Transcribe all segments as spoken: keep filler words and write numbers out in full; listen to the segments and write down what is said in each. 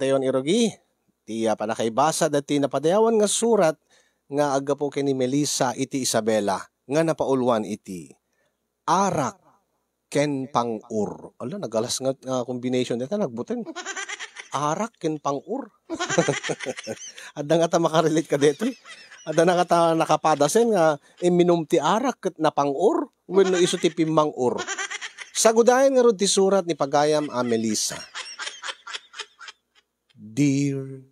Pagtayon irugi ti, ah, panakaibasa dati napadayawan nga surat nga aggapu ken ni Melissa iti Isabela nga napauluan iti arak ken pang-ur. Ala, nagalas nga, nga combination dita, nagbuteng. Arak ken pang-ur. Adda nga ta makarelate kadaytoy. Adda nga ta nakapadasen nga imminum ti arak ket napang-ur wenno isu ti pimmang-ur. Sagudayen ngarud ti surat ni pagayam a Melissa. Dear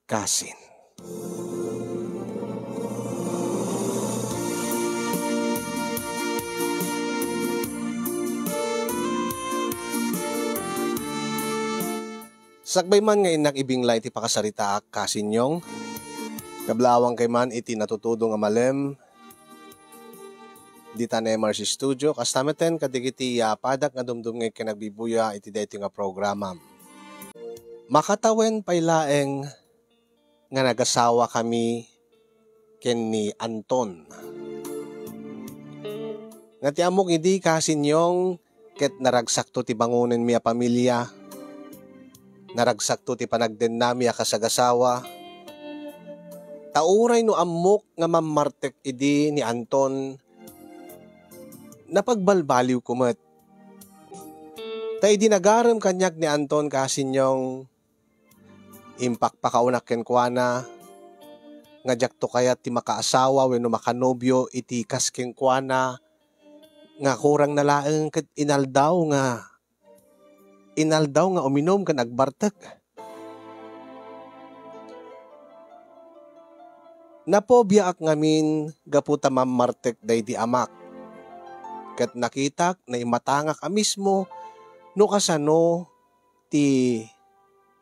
Kasin. Sakbay man nga innak ibingla iti pakasaritaak, Kasin Yong, kablaawangkay man iti natutudo nga malem dita Nemar's Studio, kasta metten kadagiti yapadak nga dumdumngeg ken agbibuya iti daytoy nga programam. Makatawen pay laeng nga nagasawakami ken ni Anton. Nga ti ammok idi, Kasin Yong, ket naragsakto ti bangonenmi a pamilia. Naragsakto ti panagdennami a kasagasawa. Ta uray no ammok nga mammartek idi ni Anton, napagbalbaliwko met. Ta idi nagarem kaniak ni Anton, Kasin Yong, impakpakaunak kenkuana nga diakto kayat ti makaasawa wenno makanobio iti kas kenkuana nga kurang na laeng ket inaldaw nga, inaldaw nga uminum ken agbartek. Napobiaak ngamin gapu ta mammartek daydi amak. Ket nakitak, naimatangak a mismo no kasano ti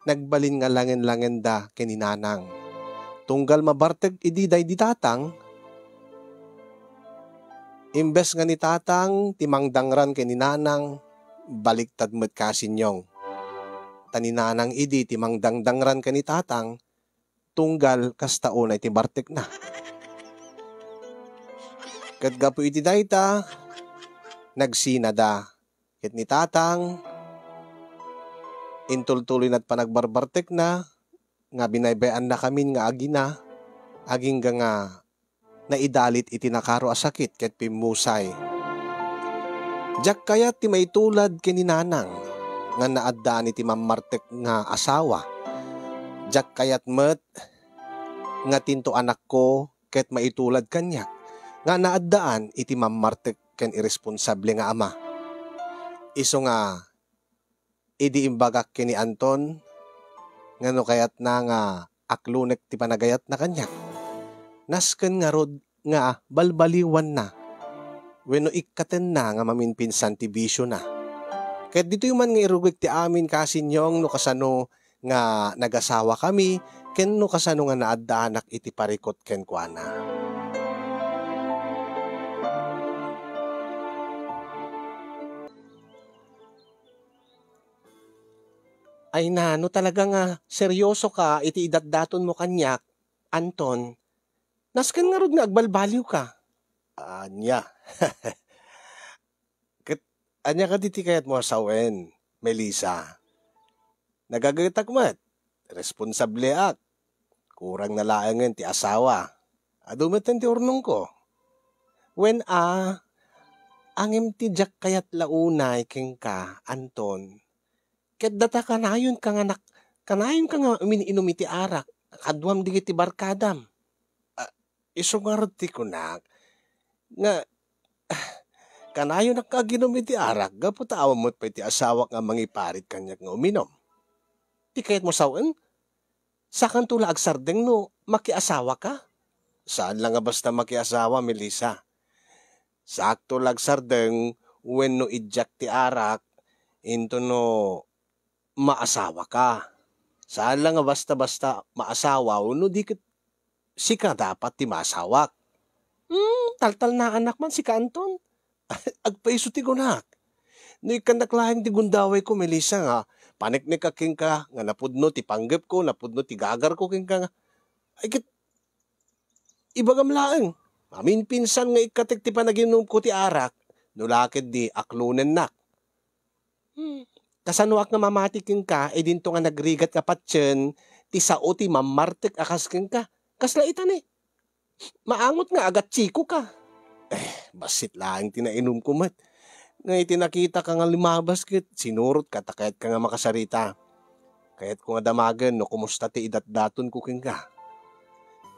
nagbalin nga langen-langenda ken ni Nanang. Tunggal mabartek idi daydi Tatang, imbes nga ni Tatang ti mangdangran ken ni Nanang, baliktad met, Kasin Yong. Ta ni Nanang idi ti mangdangdangran ken ni Tatang, tunggal kasta unay ti bartekna. Ket gapu iti dayta, nagsinada. Ket ni Tatang, intultuloy na ti panagbarbartekna nga binaybay-annakamin nga agina, agingga nga naidalit iti nakaro a sakit ket pimmusay. Diak kayat ti maitulad ken ni Nanang nga naaddaan iti mammartek nga asawa. Diak kayat met nga tinto anakko ket maitulad kaniak nga naaddaan iti mammartek ken iresponsable nga ama. Isu nga idi imbagak ken ni Anton nga no kayatna nga aklonek ti panagayatna kaniak, nasken ngarud nga balbaliwanna wenno ikkatenna nga maminpinsan ti bisiona. Ket ditoy man nga irugek ti amin, Kasin Yong, no kasano nga nagasawakami ken no kasano nga naaddaanak iti parikut kenkuana. Ay na, no talaga nga seryosoka iti idatdatonmo kaniak, Anton, nasken ngarud nga agbalbaliwka. Ania? Ket ania kadi ti kayatmo a sawen, Melissa? Nagagetak met, responsableak. Kurang na laengen ti asawa. Adu metten ti urnongko. Wen a, ngem ti diak kayat la unay kenka, Anton. Ket data kanayonka nga nak-, kanayonka nga umin-inum iti arak, kaduam dagiti barkadam. Ah, isu ngarud ti kunak, nga, ah, kanayonak nga aginum iti arak gapu ta awan met pay ti asawak nga mangiparit kaniak nga uminum. Ti kayatmo sawen? Sakanto la agsardeng no makiasawaka? Saan la nga basta makiasawa, Melissa. Sakto la agsardeng wenno idiak ti arak, intono maasawaka. Saan la nga basta-basta maasawa wenno di ket sika dapat ti maasawak. Hmm, taltalnaanak man sika, Anton. Agpayso ti kunak. No ikkannak laeng ti gundawayko, Melissa, nga paneknekak kenka, nga napudno ti panggepko, napudno ti gagarko kenka, nga, ay ket, ibagam laeng, maminpinsan nga ikkatek ti panaginumko ti arak, no la ket di aklonennak. Hmm, Kasanoak nga mamati kenka, idinto nga nagrigat nga patien ti sao ti mammartek a kas kenka? Kasla ita ni, maangot nga agatsiko ka. Eh, bassit laeng ti nainumko met. Nga iti nakitaka nga limabas ket sinurotka ta kayatka nga makasarita. Kayatko nga damagen no kumusta ti idatdatonko kenka.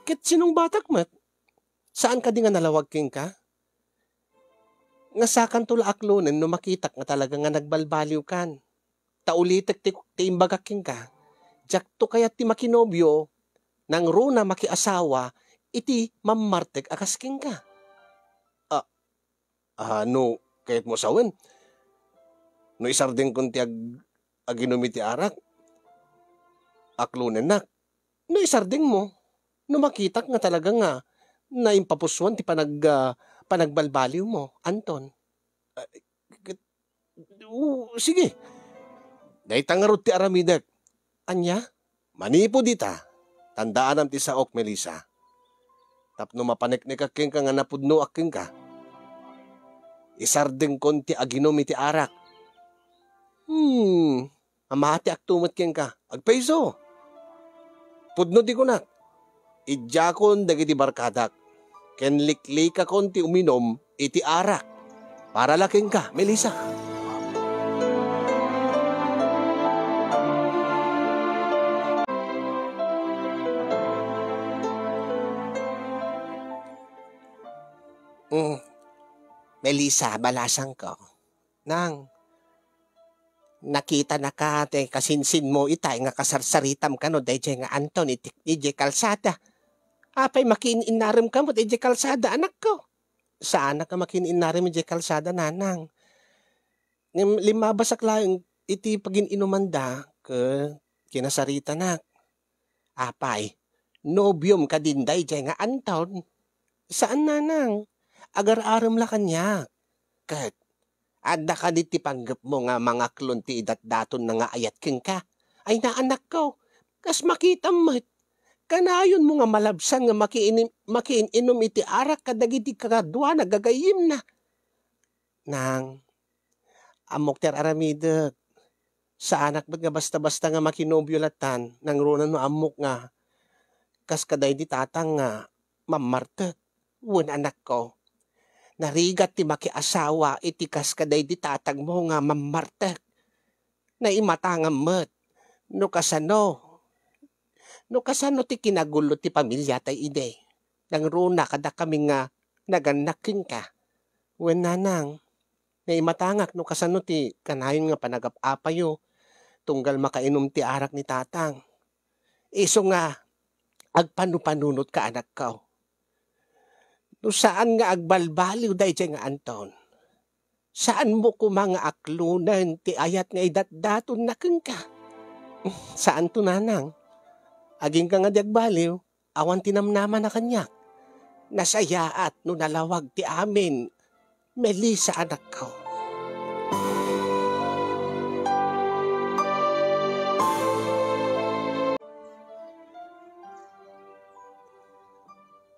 Ket sinungbatak met? Saan kadi nga nalawag kenka? Nga sakanto la aklonen no makitak nga talaga nga nagbalbaliwkan. Ta ulitek ti, ti imbagak kenka, diakto kayat ti makinobio, nangruna makiasawa iti mammartek a kas kenka. Ah, ah, no kayatmo sawen, no isardengkon ti ag-, aginum iti arak, aklonennak. No isardengmo, no makitak nga talaga nga naimpapusuan ti panag-, ah, panagbalbaliwmo, Anton. Ah, ket, o, sige. Dayta ngarud ti aramidek. Ania? Manipud ita, tandaanam ti saok, Melissa. Tapno mapaneknekak kenka nga napudnoak kenka, isardengkon ti aginum iti arak. Hmm, mamatiakto met kenka. Agpayso. Pudno ti kunak. Idiakon dagiti barkadak, ken liklikakon ti uminum iti arak. Para la kenka, Melissa. Mm. Melissa, balasangko. Nang, nakitanaka ti kasinsinmo itay nga kasarsaritam kano daydiay nga Anton iti, idiay kalsada. Apay makiin-innarem kamo daydiay kalsada, anakko? Saanak nga makiin-innarem idiay kalsada, nanang. Ngem limmabasak laeng iti pagin-inumanda ket kinasaritanak. Apay, nobiom kadin daydiay nga Anton? Saan, nanang. Agar-arem la kaniak. Ket, adda kadi ti panggepmo nga mangaklon ti idatdatonna nga ayat kenka? Ay, naanakko, kas makitam met. Kanayonmo nga malabsan nga makiinim-, makiin-inum iti arak kadagiti kakaduana gagayyemna. Nang, ammok ti ar-aramidek. Saanak met nga basta-basta nga makinobio latan, nangruna no ammok nga kas kadaydi tatang nga mammartek. Wen, anakko, narigat ti makiasawa iti kas kadaydi tatangmo nga mammartek. Naimatangam met no kasano, no kasano ti kinagullo ti pamiliatay idi. Nangruna kadakami nga nagannak kenka. Wen, nanang, naimatangak no kasano ti kanayon nga panagap-apayo tunggal makainum ti arak ni tatang. Isu nga agpanupanunotka, anakko. No saan nga agbalbaliw daydiay nga Anton, saanmo koma nga aklonen ti ayat nga idatdatonna kenka. Saanto, nanang. Agingga nga di agbaliw, awan ti namnamana kaniak. Nasayaat no nalawag ti amin, Melissa, anakko.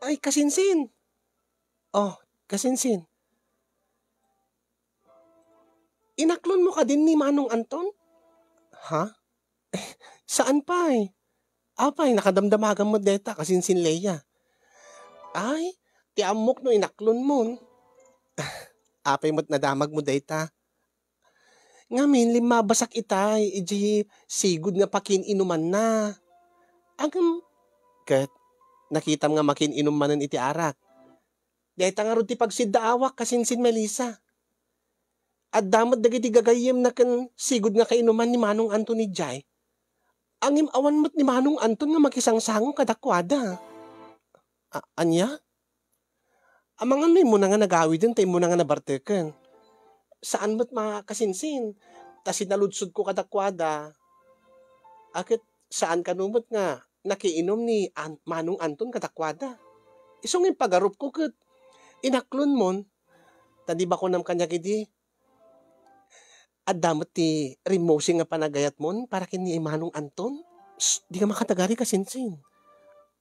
Ay, kasinsin. Oh, kasinsin. Inaklonmo kadin ni Manong Anton? Ha? Eh, saan pay? Apay, nakadamdamagam met dayta, kasinsin Lea. Ay, ti ammok no inaklonmon. Apay met nadamagmo dayta? Ngamin, limmabasak itay, idiay sigud nga pakin-inumanna. Agem, ket, nakitam nga makin-inum manen iti arak. Dayta ngarud ti pagsiddaawak, kasinsin Melissa. Adda met dagiti gagayyemna ken sigud nga kainuman ni Manong Anton idiay. Ngem awan met ni Manong Anton nga makisangsango kadakuada. A-, ania? Amangan no immuna nga nagawiden ta immuna nga nabarteken. Saan met makasinsin, ta sinaludsodko kadakuada. A ket saan kano met nga nakiinum ni An-, Manong Anton kadakuada. Isu nga impagarupko ket inaklonmon. Ta di ba kunam kaniak idi, adda met ti rimmusing nga panagayatmon para ken ni Manong Anton? Shh, dika makatagari, kasinsin.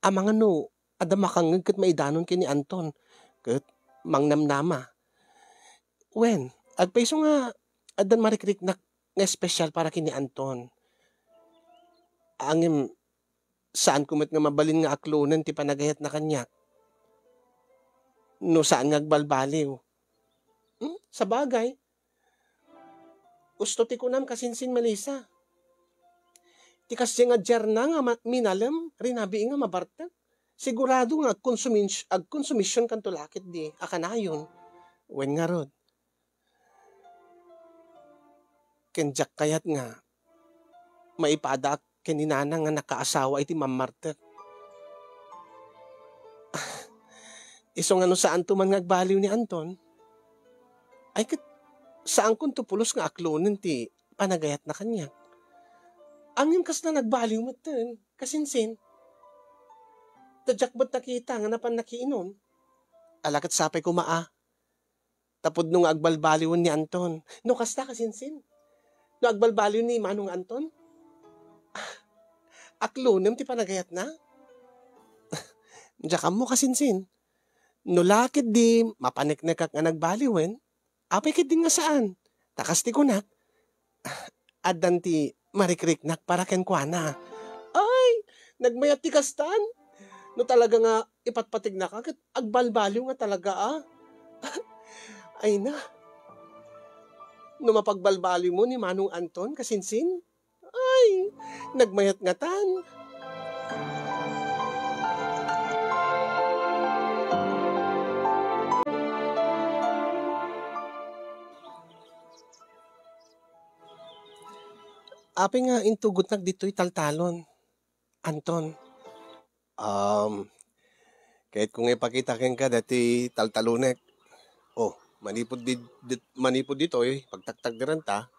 Amangan no adda makangngeg ket maidanon ken ni Anton ket mangnamnama. Wen, agpayso nga addan marikriknak nga espesyal para ken ni Anton. Ngem saanko met nga mabalin nga aklonen ti panagayatna kaniak no saan nga agbalbaliw. Hmm, sabagay, usto ti kunam, kasinsin, Melissa. Ti kasdiay nga diarna nga ma-, minalem, rinabii nga mabartek. Sigurado nga agkonsumis-, agkonsumisionkanto la ketdi a kanayon. Wen ngarud, ken diak kayat nga maipadaak ken ni Nanang nga nakaasawa iti mammartek. Isu nga no saanto man nga agbaliw ni Anton, ay ket saankonto pulos nga aklonen ti panagayatna kaniak. Ngem kasla nagbaliw metten, kasinsin. Ta diak met nakita nga napan nakiinom. Ala ket sapay koma a, ta pudno nga agbalbaliwen ni Anton. No kasta, kasinsin, no agbalbaliw ni Manong Anton, aklonem ti panagayatna? Diak ammo, kasinsin. No la ketdi mapaneknekak nga nagbaliwen, apay ketdin nga saan? Ta kas ti kunak, addan ti marikriknak para kenkuana. Ay, nagmayat ti kastan. No talaga nga ipatpatignaka, ket agbalbaliw nga talaga, a. Ay na. No mapagbalbaliwmo ni Manong Anton, kasinsin, ay, nagmayat ngatan. Apay nga intugotnak ditoy taltalon, Anton? Um, kayatko nga ipakita kenka dati taltalonek. Oh, manipud di-, di-, manipud ditoy, pagtaktakderan ta,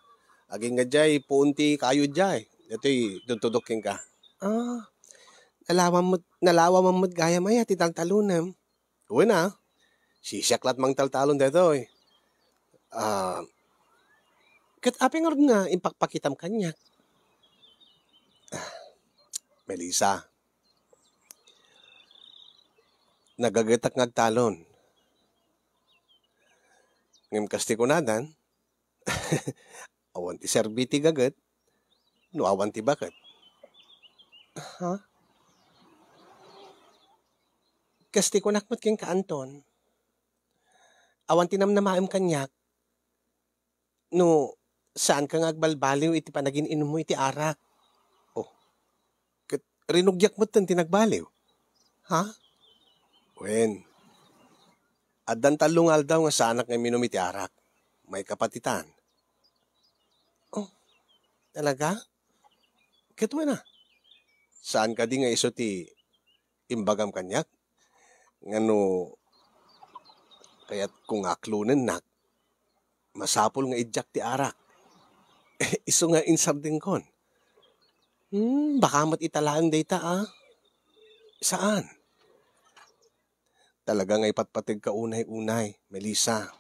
agingga diay, puon ti kayo diay. Datoy, duntudok kenka. Ah, nalawa met, nalawa man met gayam aya ti taltalonem. Wen a, sisiak lat mangtaltalon daytoy. Ah, ket apay ngarud nga impakpakitam kaniak? Ah, Melissa, nagagetak nga agtalon. Ngem kas ti kunadan, awan ti serbi ti gaget, no awan ti baket. Ha? Kas ti kunak met kenka, Anton, awan ti namnamaem kaniak no saanka nga agbalbaliw iti panagin-inummo iti arak. Oh, ket rinugiak metten ti nagbaliw. Ha? Wen, addan tallo nga aldaw nga saanak nga imminum iti arak. Maikapatitan. Oh, talaga? Ket wen a, saan kadi nga isu ti imbagam kaniak? Nga no kayatko nga aklonennak, masapul nga idiak ti arak. Isu nga insardengkon. Hmm, baka met ita laeng dayta, a. Saan? Talaga nga ipatpategka unay-unay, Melissa.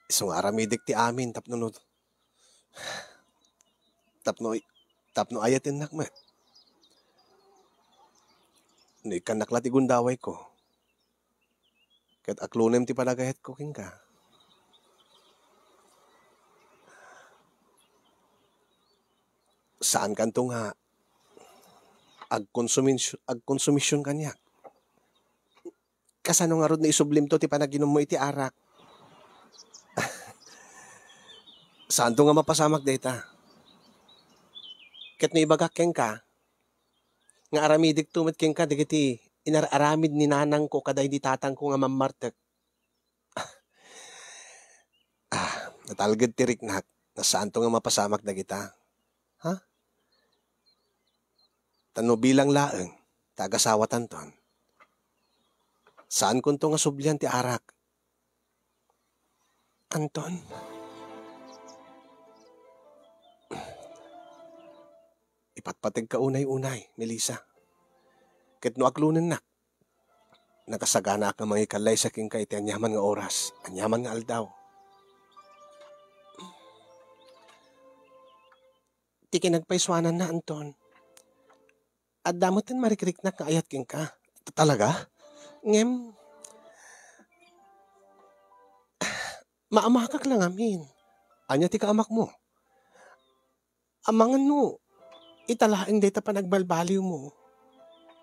Isu nga aramidek ti amin tapno no, tapno, tapno ayatennak met. No ikkannak la ti gundawayko, ket aklonem ti panagayatko kenka. Saankanto nga agkonsumis-, agkonsumision kaniak? Kasano ngarud no isublimto ti panaginummo iti arak? Saanto nga mapasamak dayta. Ket no ibagak kenka, nga aramidekto met kenka dagiti inar-aramid ni nanangko kadaydi tatangko nga mammartek. Ah, natalged ti riknak, nga saanto nga mapasamak dagita. Ha? Ta no bilang laeng, ta agasawatanton, saankonto nga sublian ti arak. Anton? Ipatpategka unay-unay, Melissa. Ket no aklonennak, nakasaganaak nga mangikallaysa kenka iti aniaman nga oras, aniaman nga aldaw. Ti kinagpaysuananna, Anton, adda metten marikriknak nga ayat kenka. Talaga? Ngem, maamakak la ngamin. Ania ti kaamakmo? Amangan no, ita laeng dayta panagbalbaliwmo.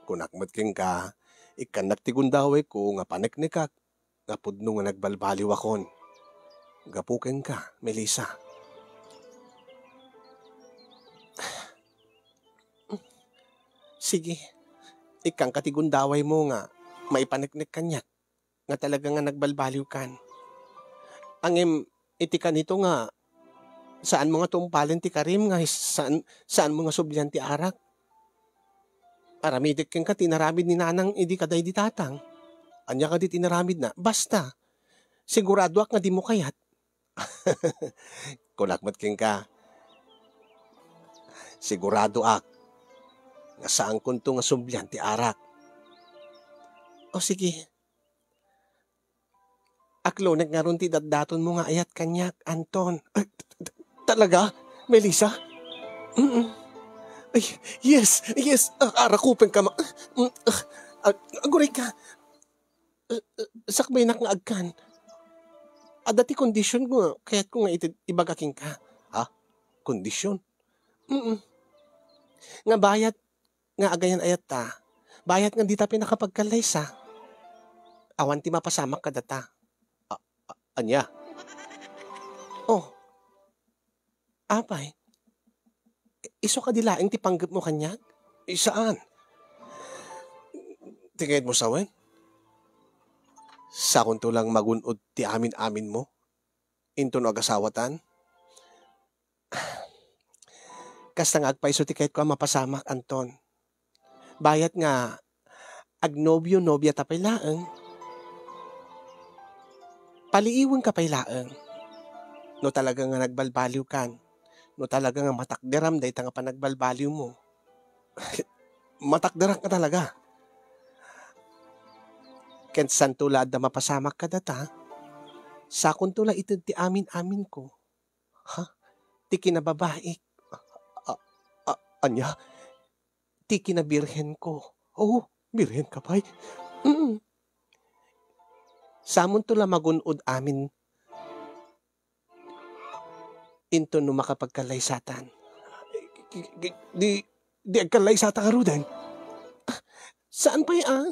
Kunak met kenka, ikkannak ti gundawayko nga paneknekak nga pudno nga nagbalbaliwakon. Gapu kenka, Melissa. Sige, ikkanka ti gundawaymo nga maipaneknek kaniak nga talaga nga nagbalbaliwkan. Ngem iti kanito nga saanmo nga tungpalen ti karim nga saan, saanmo nga sublian ti arak. Aramidek kenka ti inaramid ni Nanang idi kadaydi tatang. Ania kadi ti inaramidna? Basta, siguradoak nga dimo kayat. Kunak met kenka, siguradoak nga saankonto nga sublian ti arak. O sige, aklonek ngarud ti datdatonmo nga ayat kaniak, Anton. Ay, t-, t-, talaga, Melissa? Mm. Ay, yes, yes, a-, arakupenka, ma-, mm, ah, ah, aguray ka. Eh, eh, sakbaynak nga agkan. Adda ti kondisyon nga kayatko nga iti-, ibaga kenka. Ha? Kondisyon? Mm. Nga bayat nga agayan-ayatta, bayat nga dita pinakapagkallaysa. Awan ti mapasamak kadata. A-, a-, ania? Oh, apay, isu kadi laeng ti panggepmo kaniak? Saan? Ti kayatmo sawen? Sakonto lang magun-od ti amin-aminmo? Inton agasawatan? Kasta nga agpayso ti kayatko a mapasamak, Anton. Bayat nga agnobio-nobiata pay laeng, paliiwenka pay laeng. No talaga nga nagbalbaliwkan, no talaga nga matakderam dayta nga panagbalbaliwmo. Matakderak nga talaga. Ket saanto la adda mapasamak kadata, sakonto la ited ti amin-aminko. Ha? Ti kinababaik? A-, a-, ania? Ti kinabirhenko. Oh, birhenka pay? Mm. Samonto la magun-od amin inton no makapagkallaysatan. Di, di agkallaysata ngaruden? Ah, saan pay a?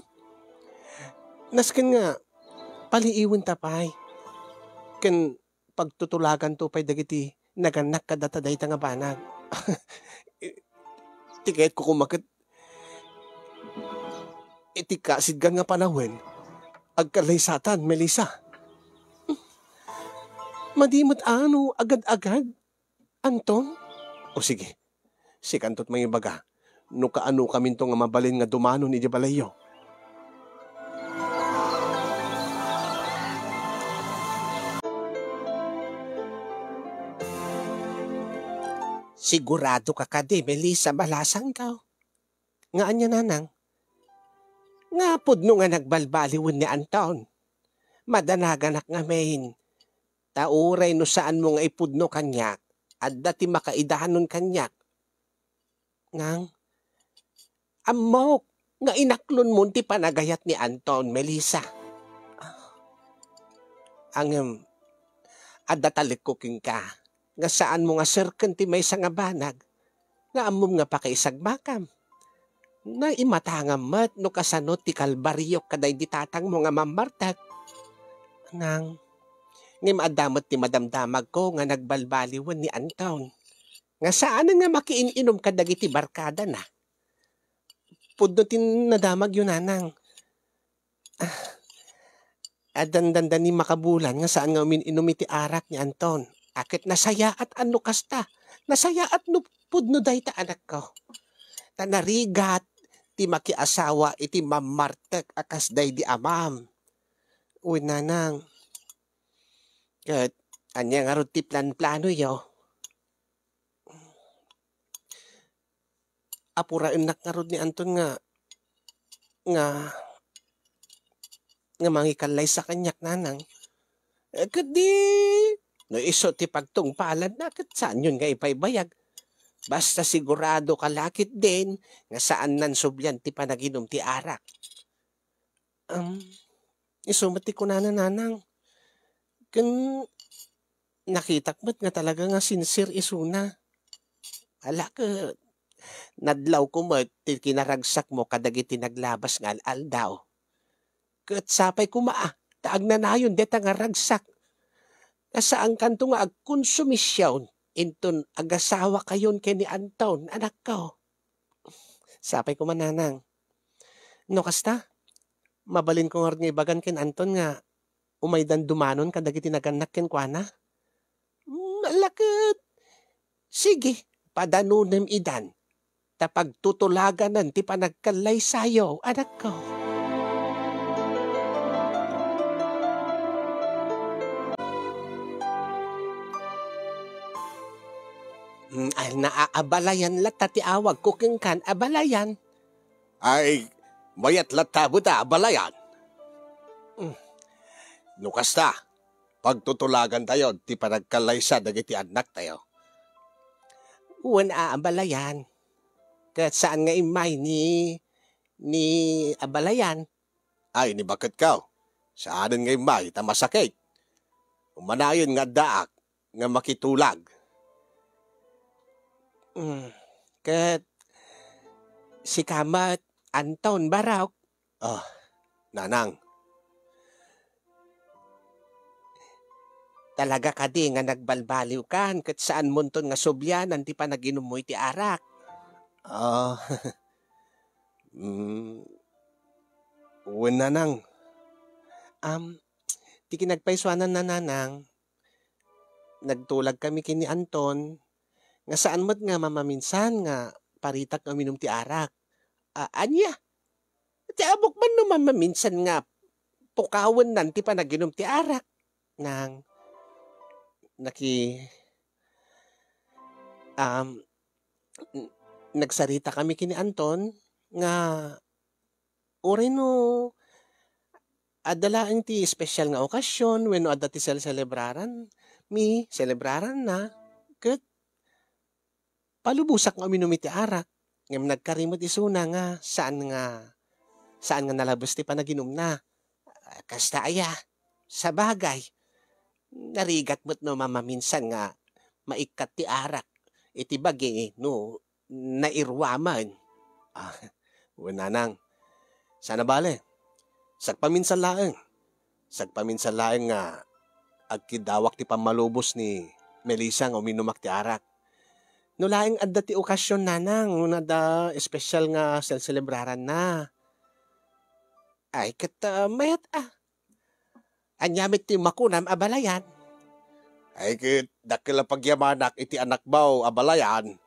Nasken nga, paliiwenta pay. Ken pagtutulaganto pay dagiti nagannak kadata dayta nga banag. Ti kayatko koma ket iti kasidgan nga panawen, agkallaysatan, Melissa. Madi met a no agad-agad, Anton? O sige, sikanto ti mangibaga no kaanokaminto nga mabalin nga dumanon idiay balayyo. Siguradoka kadi, Melissa, balasangko? Nga ania, nanang? Nga pudno nga nagbalbaliwen ni Anton. Madanaganak ngamin. Ta uray no saanmo nga ipudno kaniak, adda ti makaidanon kaniak. Ngang, ammok nga inaklonmon ti panagayat ni Anton, Melissa. Ngem, adda talekko kenka nga saanmo nga serken ti maysa nga banag nga ammom nga pakaisagmakam. Naimatangam met no kasano ti kalbariok kadaydi tatangmo nga mammartek. Ngang, ngem adda met ti madamdamagko nga nagbalbaliwen ni Anton nga saanen nga makiin-inom kadagiti barkadana. Pudno ti nadamagyo, nanang. Ah, addan dandani makabulan nga saan nga umin-inum iti arak ni Anton. A ket nasayaat a no kasta. Nasayaat no pudno dayta, anakko. Ta narigat ti makiasawa iti mammartek a kas daydi amam. Wen, nanang. Ket ania ngarud ti plan-planoyo? Apuraennak ngarud ni Anton nga, nga, nga mangikallaysa kaniak, nanang. Eh, ket di, no isu ti pagtungpalanna, ket saanyon nga ipaybayag. Basta siguradoka la ketdin nga saannan sublian ti panaginum ti arak. Um, isu met ti kunana, nanang. Ken Nakitak met nga talaga nga sincere isuna. Ala ket, nadlawko met ti kinaragsakmo kadagiti naglabas nga al-aldaw. Ket sapay koma, ah, ta agnanayon dayta nga ragsak. Nga saankanto nga agkonsumision inton agasawakayon ken ni Anton, anakko. Sapay koma, nanang. No kasta, mabalinko ngarud nga ibagan ken Anton nga umaydan dumanon kadagiti nagannak kenkuana? Mm, ala ket, sige, padanonem idan, ta pagtutulaganen ti panagkallaysayo, anakko. Mm, ay, naabalayan latta ti awagko kenkan, abalayan. Ay, mayat latta met a abalayan. Mm. No kasta, pagtutulagantayo ti panagkallaysa dagiti annaktayo. Wen a abalayan. Ket saan nga immay ni, ni abalayan? Ay, ni baketko. Saanen nga immay ta masakit. Umanayon nga addaak nga makitulag. Mm. Ket sika met, Anton, barok. Ah, nanang. Talaga kadi nga nagbalbaliwkan ket saanmonton nga sublianan ti panaginummo iti arak? Ah, mm, wen, nanang. Am, ti kinagpaysuanan na, nanang, nagtulag kami ken ni Anton, nga saan met nga mamaminsan nga paritak nga uminum ti arak. A-, ania? Ti ammok man no mamaminsan nga pukawennan ti panaginum ti arak. Nang naki-, um, n-, nagsarita kami ken ni Anton nga uray no adda laeng ti espesyal nga okasyon wenno adda ti sel-, selebraran mi, selebraranna, ket palubosak nga uminum iti arak. Ngem nagkari met isuna nga saan nga, saan nga nalabes ti panaginumna. Kasta aya, sabagay, narigat met no mamaminsan nga maikkat ti arak iti bagi no nairuaman. Ah, wen, nanang, saan a bale. Sagpaminsan laeng. Sagpaminsan laeng nga agkiddawak ti pammalubos ni Melissa nga uminumak ti arak. No laeng adda ti okasyon, nanang, no adda espesyal nga sel-, selebraranna. Ay, ket, ah, mayat, ah. Ania met ti makunam a balayan? Ay, ket dakkel a pagyamanak iti anakmo a balayan.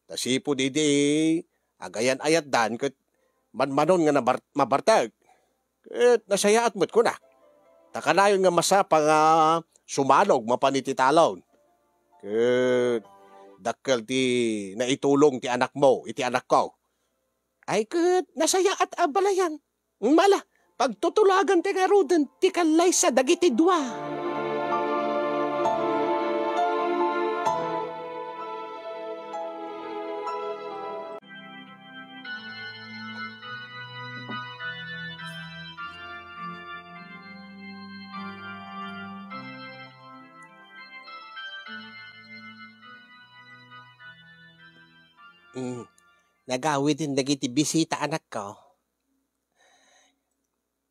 Ta sipud idi agayan-ayatdan ket manmanon nga nabar-, mabartek. Ket nasayaat met kunak. Ta kanayon nga masapa nga sumalog mapan iti talon. Ket dakkel ti naitulong ti anakmo iti anakko. Ay, ket nasayaat a balayan. Mala, pagtutulagan ti ngaruden ti kallaysa dagiti dua. Mm, nagawiden dagiti bisita, anakko.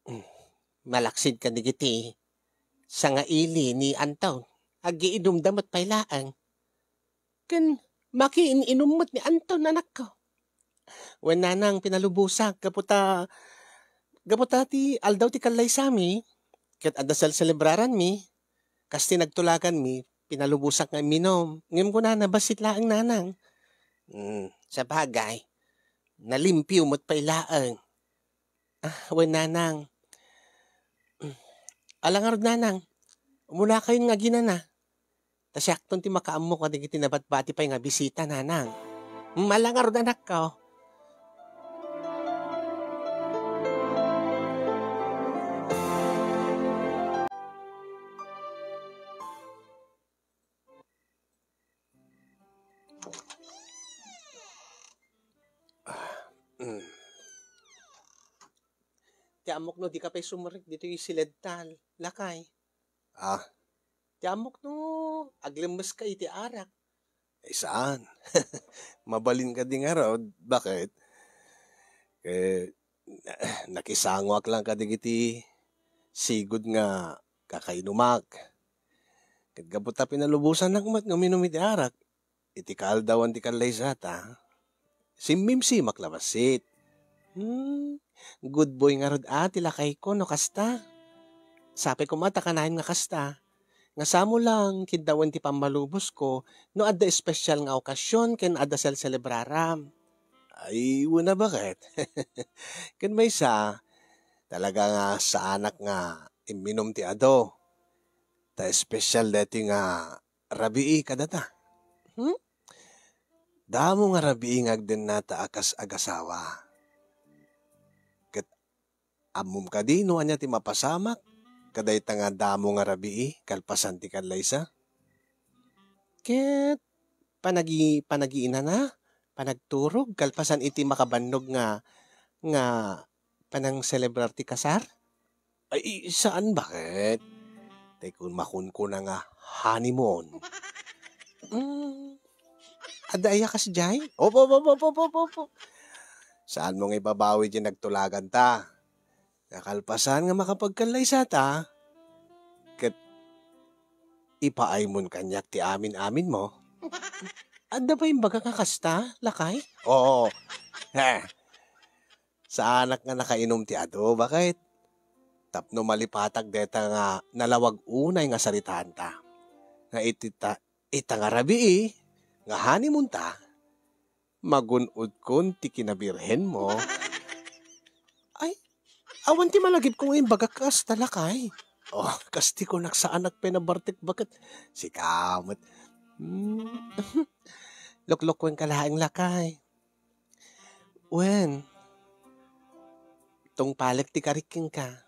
Mm, malaksid kadagiti sangaili ni Anton. Agiinumda met pay laeng. Ken makiin-inum met ni Anton, anakko. Wen, nanang, pinalubosak gapu ta, gapu ta ti aldaw ti kallaysami, ket adda sel-, selebraranmi, kas ti nagtulaganmi, pinalubosak nga imminum. Ngem kunana, bassit laeng, nanang. Mm, sabagay, nalimpio met pay laeng. Ah, wen, nanang. Mm. Ala ngarud, nanang. Umunakayon nga aginana. Ta siakton ti makaammo kadagiti nabatbati pay nga bisita, nanang. Mm, ala ngarud, anakko. Ah, mm. Ti ammok no dika pay sumrek ditoy siledtal, lakay. Ah. Ti ammok no aglemmeska iti arak. Ay, saan. Mabalin kadi ngarud. Bakit? Eh, nakisangoak lang kadagiti sigud nga kakainumak. Ket gapu ta pinalubosanak met nga uminum iti arak, iti kaaldawan ti kallaysata, simmimsimak la bassit. Hmm, good boy ngarud a ti lakayko no kasta. Sapay koma ta kanayon nga kasta. Nga samo lang kindawen ti pammalubosko no adda espesyal nga okasion ken adda selselebraram. Ay, wen a, baket. Ken maysa, talaga nga saanak nga imminum ti adu. Ta espesyal daytoy nga rabii kadata. Hmm? Damo nga rabii nga agdennata a kas agasawa. Ket ammom kadi no ania ti mapasamak kadayta nga damo nga rabii kalpasan ti kallaysa? Ket panagi-, panagiinana, panagturog kalpasan iti makabannog nga, nga panangselebrar ti kasar? Ay, saan, baket? Tay kun makunkuna nga honeymoon. Mm, adda aya kasdiay? Opo, opo, opo, opo, opo, opo. Saanmo nga ibabawi ti nagtulaganta? Nakalpasan nga makapagkallaysata, ket ipaaymon kaniak ti amin-aminmo. Adda pay imbaga nga kasta, lakay? Oo. Heh. Saanak nga nakainum ti adu, baket? Tapno malipatak deta nga nalawag unay nga saritaanta. Nga iti ta-, ita nga rabii, nga honeymoonta, magun-odkon ti kinabirhenmo. Ay, awan ti malagipko nga imbagak kasta, lakay. Oh, kas ti kunak saanak pay nabartek, baket. Sika met. Hmm. Luklukuenka laeng, lakay. Wen, tungpalek ti karik kenka,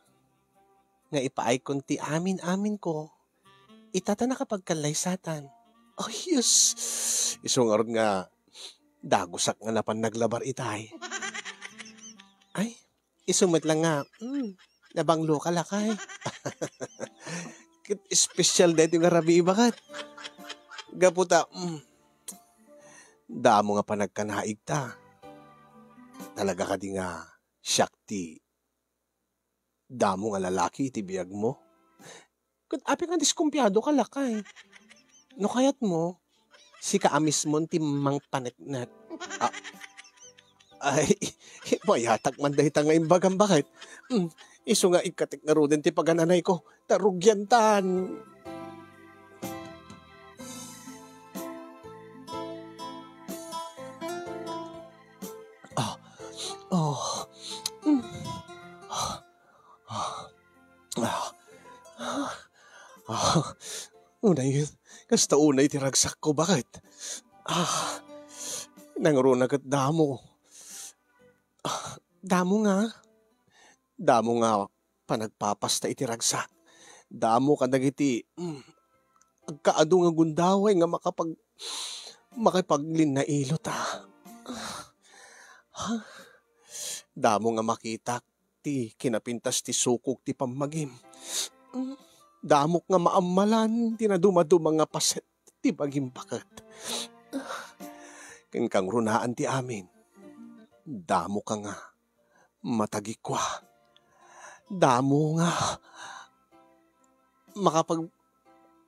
nga ipaaykon ti amin-aminko, ita ta nakapagkallaysatan. Oh, yes. Isu ngarud nga dagusak nga napan naglabar itay. Ay, isu met lang nga, mm, nabangloka, lakay. Ket espesyal daytoy nga rabii, baket. Gapu ta, mm, damo nga panagkanaigta. Talaga kadi nga siak ti damo nga lalaki iti biagmo? Ket apay nga diskumpiadoka, lakay? No kayatmo, sika a mismon ti mangpaneknek. Ah, ay, mayatak man dayta nga imbagam, baket. Hmm, isu nga ikkatek ngaruden ti pagananayko, ta rugiantan. Ah, oh. Mm. Ah, ah, ah, ah. Unay, kasta unay ti ragsakko, baket? Ah, nangruna ket damo. Ah, damo nga. Damo nga panagpapasta iti ragsak. Damo kadagiti, mm, agkaadu nga gundaway nga makapag-, makipaglinnailota. Ah, damo nga makitak ti kinapintas ti sukog ti pammagim. Mm, damok nga maammalan ti nadumaduma nga paset ti bagim, baket. Ken kangrunaan ti amin, damoka nga matagikua. Damo nga makapag-,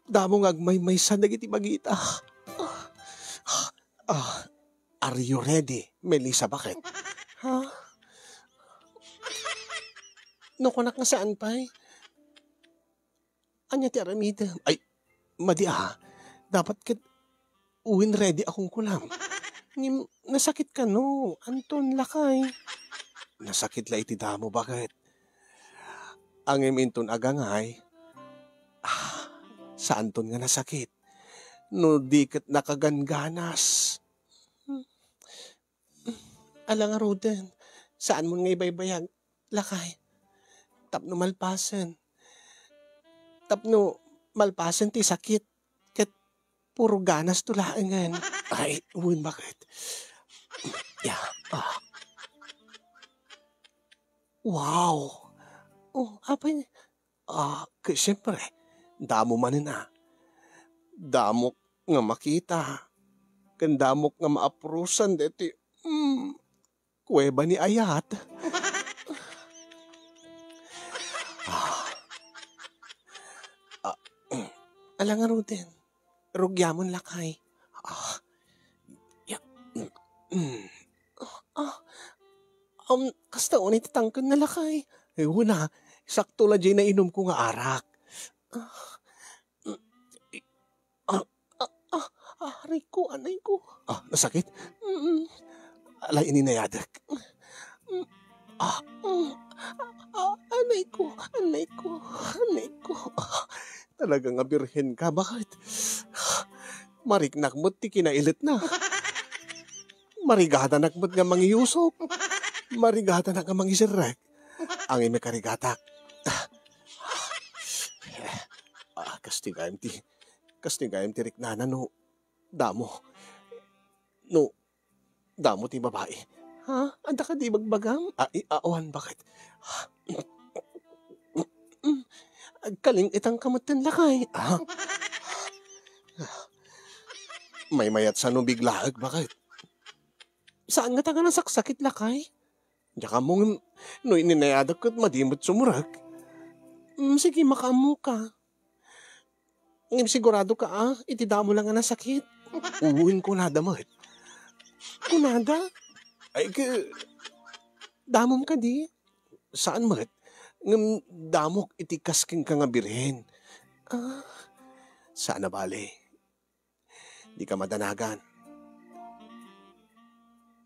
damo nga agmaymaysa dagiti bagita. Ah, are you ready, Melissa, baket? Ha? No kunak nga saan pay? Ania ti aramidem? Ay, madi a. Dapat ket wen ready a kunkunam. Ngem nasakit kano, Anton, lakay. Nasakit la iti damo, baket. Ngem inton agangay, ah, saanton nga nasakit. No di ket nakagangganas. Ala ngaruden, saanmon nga ibaybayag, lakay. Tapno malpasen. Tapno malpasen ti sakit. Ket puro ganas to laengen. Ay, wen, baket? Ya, ah. Wow! Oh, apay, ah, ket siyempre, damo manen a. Damok nga makita, ken damok nga maapurosan deti, mm, kuweba ni Ayat. Ah. Ah, mm. Ala ngaruden, rugiamon lakay. Ah. Ya. Mm. Ah, ah. Um, kasta unay ti tangken na lakay. Eh, una, sakto la jay nainumko nga arak. Ah. Mm. Ah, ah, ah, aray ko, anay ko. Ah, nasakit? Mm. Ala, ininayadek. Mm. Ah, mm. Ah, anay ko, anay ko, anay ko. Ah, talaga nga birhen ka, bakit? Mariknak met ti kinailetna. Marigatanak met nga mangiyusok. Marigatanak nga mangisirrek. Ang imi karigatak. Ah, kasti gayam ti Kas ni gayam ti riknana no damo. No damo ti babai. Ha? Adda kadi ibagbagam? Ah, i-, awan, bakit? Agkaling-itang ka met ten lakay. Ah. Maymayat sa no biglaek, bakit? Saan nga ta nga nasaksakit lakay? Diak ammo ngem no ininayadek ket madi met sumurek. Mm, sige, makaammo ka. Ngem sigurado ka, a, iti damo lang nga nasakit? Wen, kunada met. Kunada? Ay, ke-, damom kadi? Saan met? Ngem damok iti kas kenka nga birhen. Ah, saan a bale. Dika madanagan.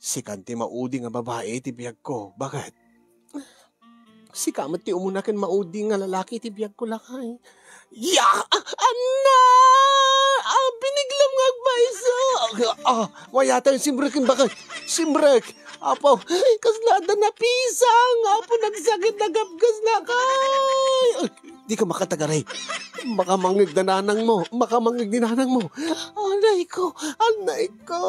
Sika ti maudi nga babai iti biagko. Bakit? Sika met ti umuna ken maudi nga lalaki iti biagko, lakay. Ya! Ah, anna! Ah, biniglam nga agpayso! Ah, ah, mayatan, simbrek, bakit? Simbrek! Apo, kasla adda napisang! Apo, nagsakit, nagapgas, lakay! Ay, di ka makatagaray. Makamangeg da nanang mo. Makamangeg ni nanang mo. Anay ko! Anay ko!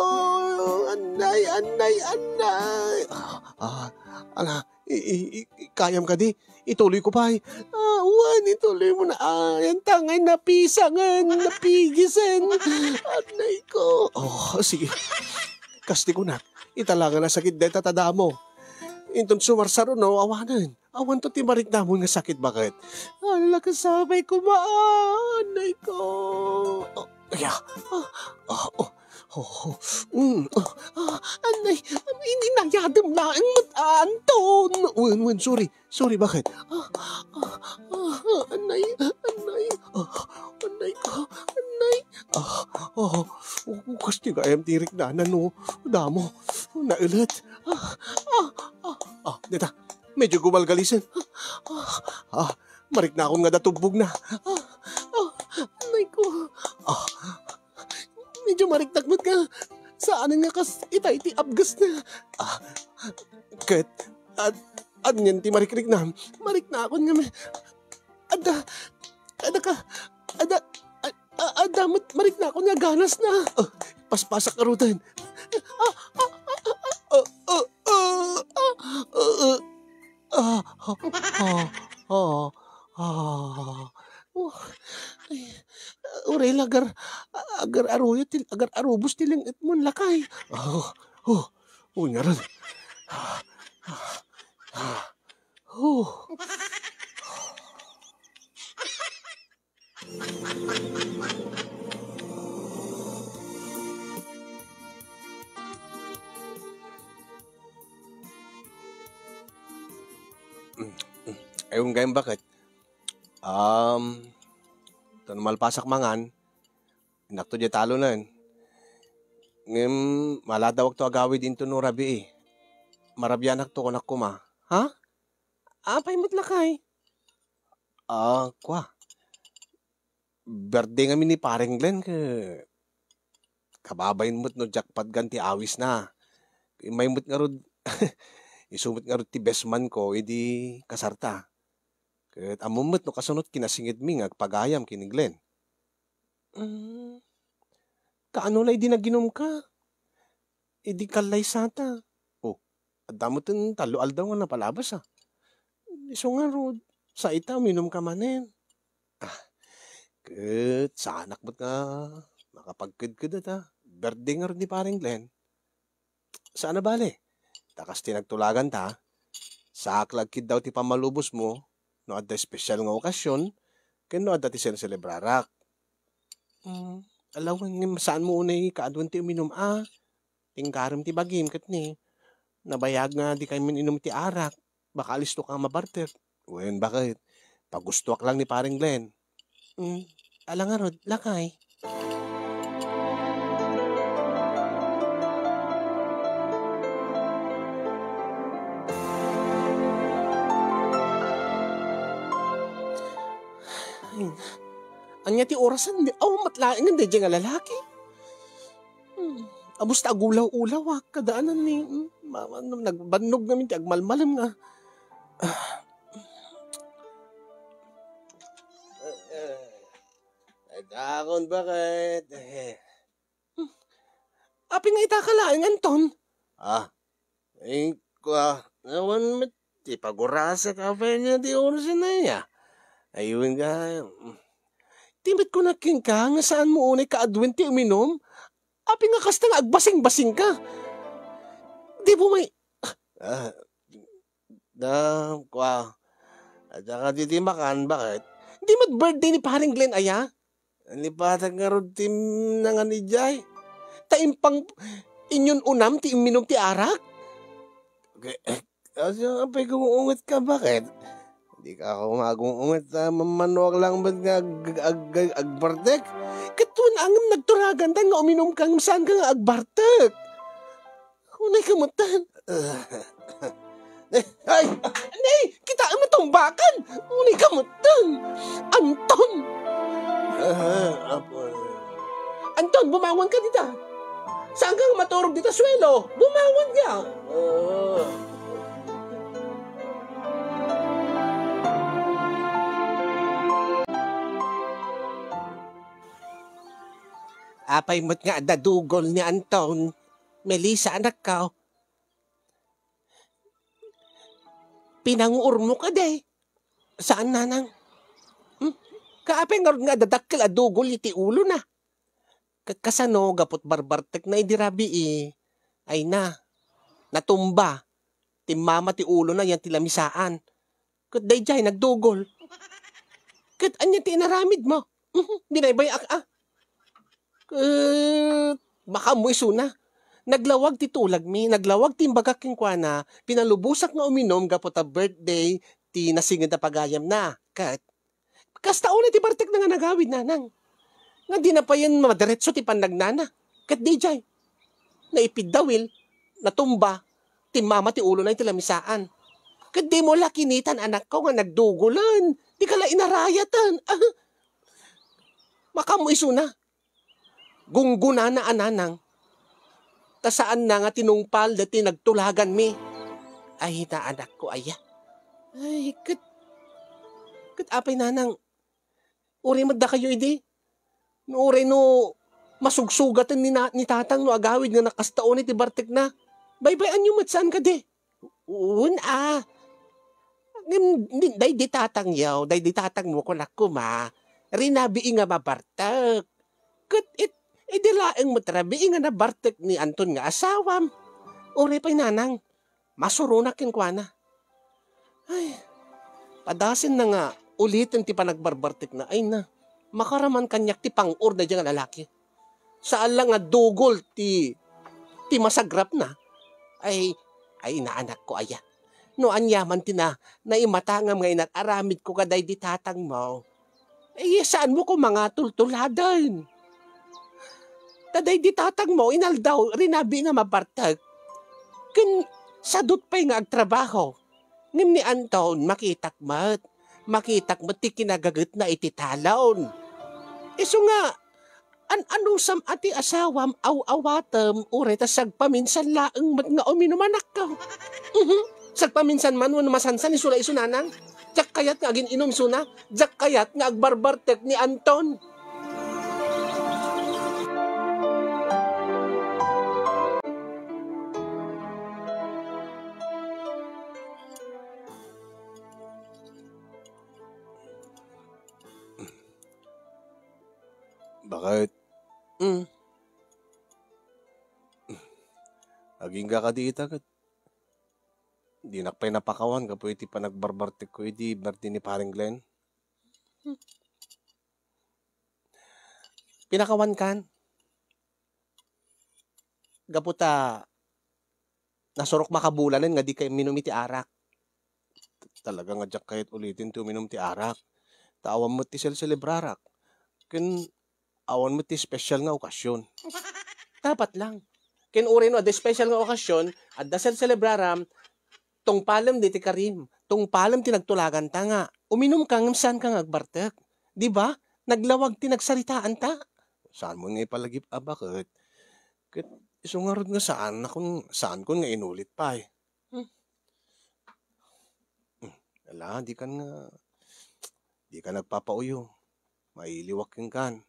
Anay, anay, anay! Ah, ah, ala, i-, i-, i-, kayam kadi? Ituloy ko pay. Ah, wen, ituloy mo na. Ah, yan tangay napisangen, napigisen. Anay ko. Oh, sige. Kasti kunak, ita la nga nasakit dayta ta damo. Inton sumarsaruno, awanen. Awanto ti mariknamon nga sakit, bakit? Ala, kasabay ko, maan. Anay ko. Oh, aya. Ah, ah, oh, oh, oh. Mm, oh. Ah, anay, ininayadem laeng met, ah, Anton. Wen, wen, sorry. Sorry, bakit? Ah, ah, ah, anay, anay. Ah, anay ko, anay. Ah, oh, oh, kasti gayam ti riknana no damo. Naelet. Ah, ah, ah, ah, deta. Medyo gumalgalisen. Ah, ah, mariknakon nga da tubbog na. Ah, ah, anay ko. Ah, medyo mariknak met nga saanen nga kas itay ti abgas na. Ah, ket, ad-, anian ti marikriknam? Mariknakon nga me-, adda, adda ka, adda, a-, a-, adda met mariknakon nga ganas na. Ah, paspasak ngaruden. Ah, ah, ah, ah, ah, ah, ah, ah, ah, ah, ah, ah, ah, ah, ah. Oh, ay, uray la agar-, agar-aruyo ti, agar-arubos ti leng-etmon, lakay. Oh, oh, oh, ngarud. Ah, ah, ah, oh. Mm, mm. Ay, wen gayam, bakit? Um, ta no malpasak mangan, innakto diay talonen. Ngem, maladawakto agawid inton no rabii. Marabianakto, kunak koma. Ha? Apay met lakay? Ah, kua. Birthday ngamin ni Pareng Glenn, ket kababain met no jackpot gan ti awisna. Immay met ngarud, isu met ngarud ti best man ko idi kasarta. Ket ammom met no kasunot kinasingedmi nga agpagayam ken ni Glenn. Mm. Kaano la idi naginumka? Idi kallaysata. Oh, adda met tallo aldaw nga napalabas, a. Isu ngarud, sa ita, uminumka manen. Ah, Ket saanak met nga makapagkedked ta. Birthday ngarud ni Pareng Glenn. Saan a bale, ta kas ti nagtulaganta, saak la agkiddaw ti pammalubosmo no adda espesyal nga okasion ken no adda ti sineselebrarak. Hmm, ala wen, ngem saanmo unay kaaduen ti uminum a? Tingkarem ti bagim ket ni, nabayag nga dikay min-inum ti arak, baka alistoka a mabartek. Wen, baket? Pagustoak lang ni Pareng Glenn. Hmm, ala ngarud, lakay. Ay, ania ti orasen? Di, awan met laengen daydiay nga lalaki. Hmm, abus ta agulaw-ulawak, kadaanan ni, hmm, ma-, ma-, nagbannog ngamin ti agmalmalem nga, ah. Adakon, baket? Hmm. Apay nga ita ka laeng, Anton? Ah, Inkua, awan met ti pagurasak, apay ania ti orasen aya? Ay, wen ka. Ti met kunak kenka nga saanmo unay kaaduen ti uminum? Apay nga kasta nga agbasing-basing ka? Di mo may, ah, da, kua, adda ka didi makan, baket? Di met birthday ni Pareng Glenn aya? Nalipatak ngarud ti nangan idiay. Ta impang inyun-unam ti imminum ti arak? Ke-, eh, asa, apay gum-unget ka, baket? Dika ako magung-unget, ta mammanuak lang met nga ag-, ag-, ag-, agbartek. Ket wen a ngem nagturagantan nga uminum ka ngem saan ka nga agbartek. Unay ka metten. Ay! Nay, kitaem a tumbakan! Unay ka metten! Anton! Ah, apo. Anton, bumangon ka dita! Saan ka nga maturog dita suelo? Bumangon ka! Ah. Apay met nga adda dugol ni Anton? Melissa, anakko. Pinanguormo kadi? Saan, nanang? Hmm? Kaapay ngarud nga adda dakkel a dugol iti ulona? Ket kasano, gapu ta barbartekna idi rabii? Ay na, natumba. Timmama ti ulona yan ti lamisaan. Ket daydiay nagdugol. Ket ania ti inaramidmo? Mhm, binaybay-ak a. Ket makammo isuna. Naglawag ti tulagmi, naglawag ti imbagak kenkuana, pinalubosak nga uminum gapu ta birthday ti nasinged a pagayamna. Ket kasta unay ti bartekna nga nagawid, nanang. Nga dina payen madiretso ti pannagnana. Ket daydiay, naipiddawil, natumba, timmama ti ulona iti lamisaan. Ket dimo la kinitan, anakko, nga nagdugolen. Dika la inarayaten. Ah, makammo isuna. Gunggonana a, nanang. Ta saanna nga tinungpal daytoy nagtulaganmi. Ay, naanakko aya. Ay, ket, ket apay, nanang, uray met dakayo idi? No uray no masugsugaten ni na-, ni tatang no agawid nga nakasta unay ti bartekna. Baybay-anyo met, saan kadi? Wen a. Ngem di, daydi tatangyo, daydi tatangmo, kunak koma, rinabii nga mabartek. Ket it-, idi laeng met rabii nga nabartek ni Anton nga asawam. Uray pay, nanang, masuronak kenkuana. Ay, padasenna nga uliten ti panagbarbartekna. Ay na, makaraman kaniak ti pang-or daydiay nga lalaki. Saan la nga dugol ti, ti masagrapna. Ay, ay, naanakko aya. No aniaman ti na-, naimatangam nga inar-aramidko kadaydi tatangmo, ay, saanmo koma nga tultuladen. Ta daydi tatangmo, inaldaw, rinabii nga mabartek. Ken sadut pay nga agtrabaho. Ngem ni Anton, makitak met. Makitak met ti kinagagetna iti talon. Isu nga, an-anusam a ti asawam, aw-awatem, uray ta sagpaminsan laeng met nga uminum, anakko. Mhm. Sagpaminsan man wenno masansan, isu la isu, nanang. Diak kayat nga agin-inum isuna. Diak kayat nga agbarbartek ni Anton. Bakit? Mm. Agingga kadi ita ket dinak pay napakawan gapu iti panagbarbartekko idi birthday ni Pareng Glenn. Pinakawan kan? Gapu ta nasurok makabulanen nga dika minum iti arak. Talaga nga diak kayat ulitin ti uminum ti arak. Ta awan met ti selselebrarak. Ken awan met ti special nga okasyon. Dapat lang. Ken uray no adda special nga okasyon, adda selselebraram, tungpalem diti karim, tungpalem ti nagtulaganta nga uminumka ngem saanka nga agbartek. Di ba? Naglawag ti nagsaritaanta. Saanmo nga ipalagip a baket? Ket isu ngarud nga saankon, saankon nga inulit pay. Hmm. Hmm. Ala, dikan nga, dikan nagpapauyo. Mailiwak kenkan.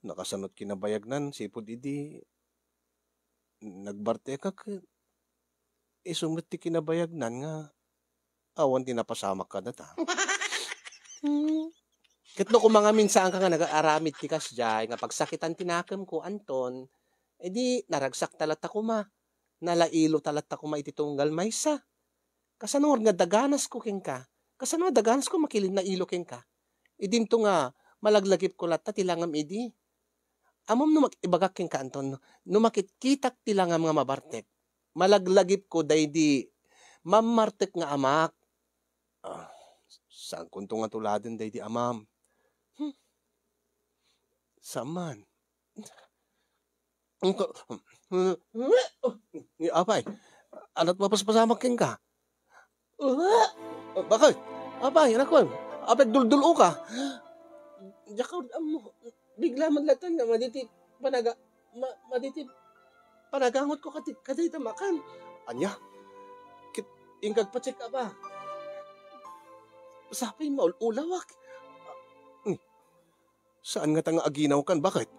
Nakasanot kinabayagnan, sipud idi nagbartekak, isu met ti kinabayagnan nga awan ti napasamak kadata. Hmm. Ket no kumangamin saanka nga nagaramid ti kasdiay nga pagsakitan ti nakemko, Anton, idi naragsak ta latta koma, nalailo ta latta koma iti tunggal maysa. Kasano nga daganasko kenka? Kasano nga daganasko makilinnailo kenka? Idinto nga malaglagipko latta ti langam idi. Ammom no mak-, ibagak kenka, Anton, no, no makitkitak ti langam nga mabartek, malaglagipko daydi mammartek nga amak. Ah, saankonto nga tuladen daydi amam. Hmm. Saan man? Ni apay, ania ti mapaspasamak kenka? Bakit? Apay, anakon, apay, agduldul-oka? Diak ammo. Bigla man latta nga madi ti panaga-, ma-, madi ti panagangotko kadi, kadi ta makan. Ania? Ket inka agpa-check up a? Sapay maul-ulawak. Saan ngata nga aginawkan, baket?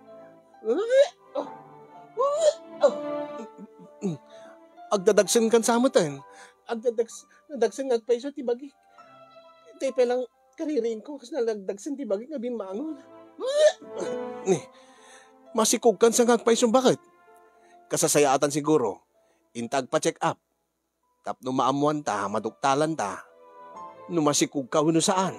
Agdadagsenkan sa metten. Agdadags-, nadagsen nga agpayso ti bagik. Tay pay lang kaririingko, kas nalagdagsen ti bagik nga bimmangon. Ni, masikogkan sa nga agpayso, baket? Kasasayaatan siguro. Inta agpa-check up. Tapno maammoanta, maduktalanta, no masikogka wenno saan.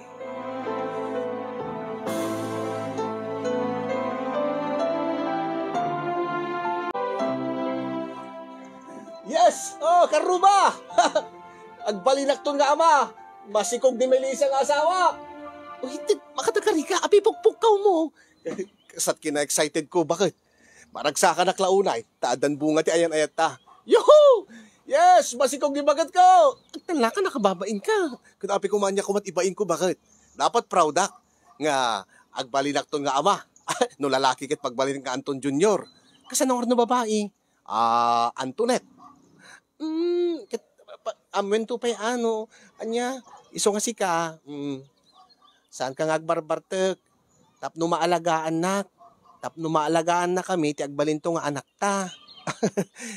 Yes! Oh, karruba! Agbalinakton nga ama! Masikog ni Melissa nga asawa! Uy, ti-, makatakarika, apay pukpukkaw mo? Kasat kina-excited ko, baket? Maragsakanak la unay, ta addan bunga ti ayan-ayatta. Yuhu! Yes, masikog ni baket ko! Agtallaka, nakababain ka. Ket apay koma ania koma ti ibain ko, baket? Dapat proud ak nga agbalinakton nga ama. No lalaki ket pagbalin nga Anton Junior. Kasano ngarud no babai? Ah, Antoinette. Mm, ket, pa-, ammoento pay ano, ania, isu nga sika, mm, saanka nga agbarbartek, tapno maalagaannak, tapno maalagaannakami ti agbalinto nga anakta.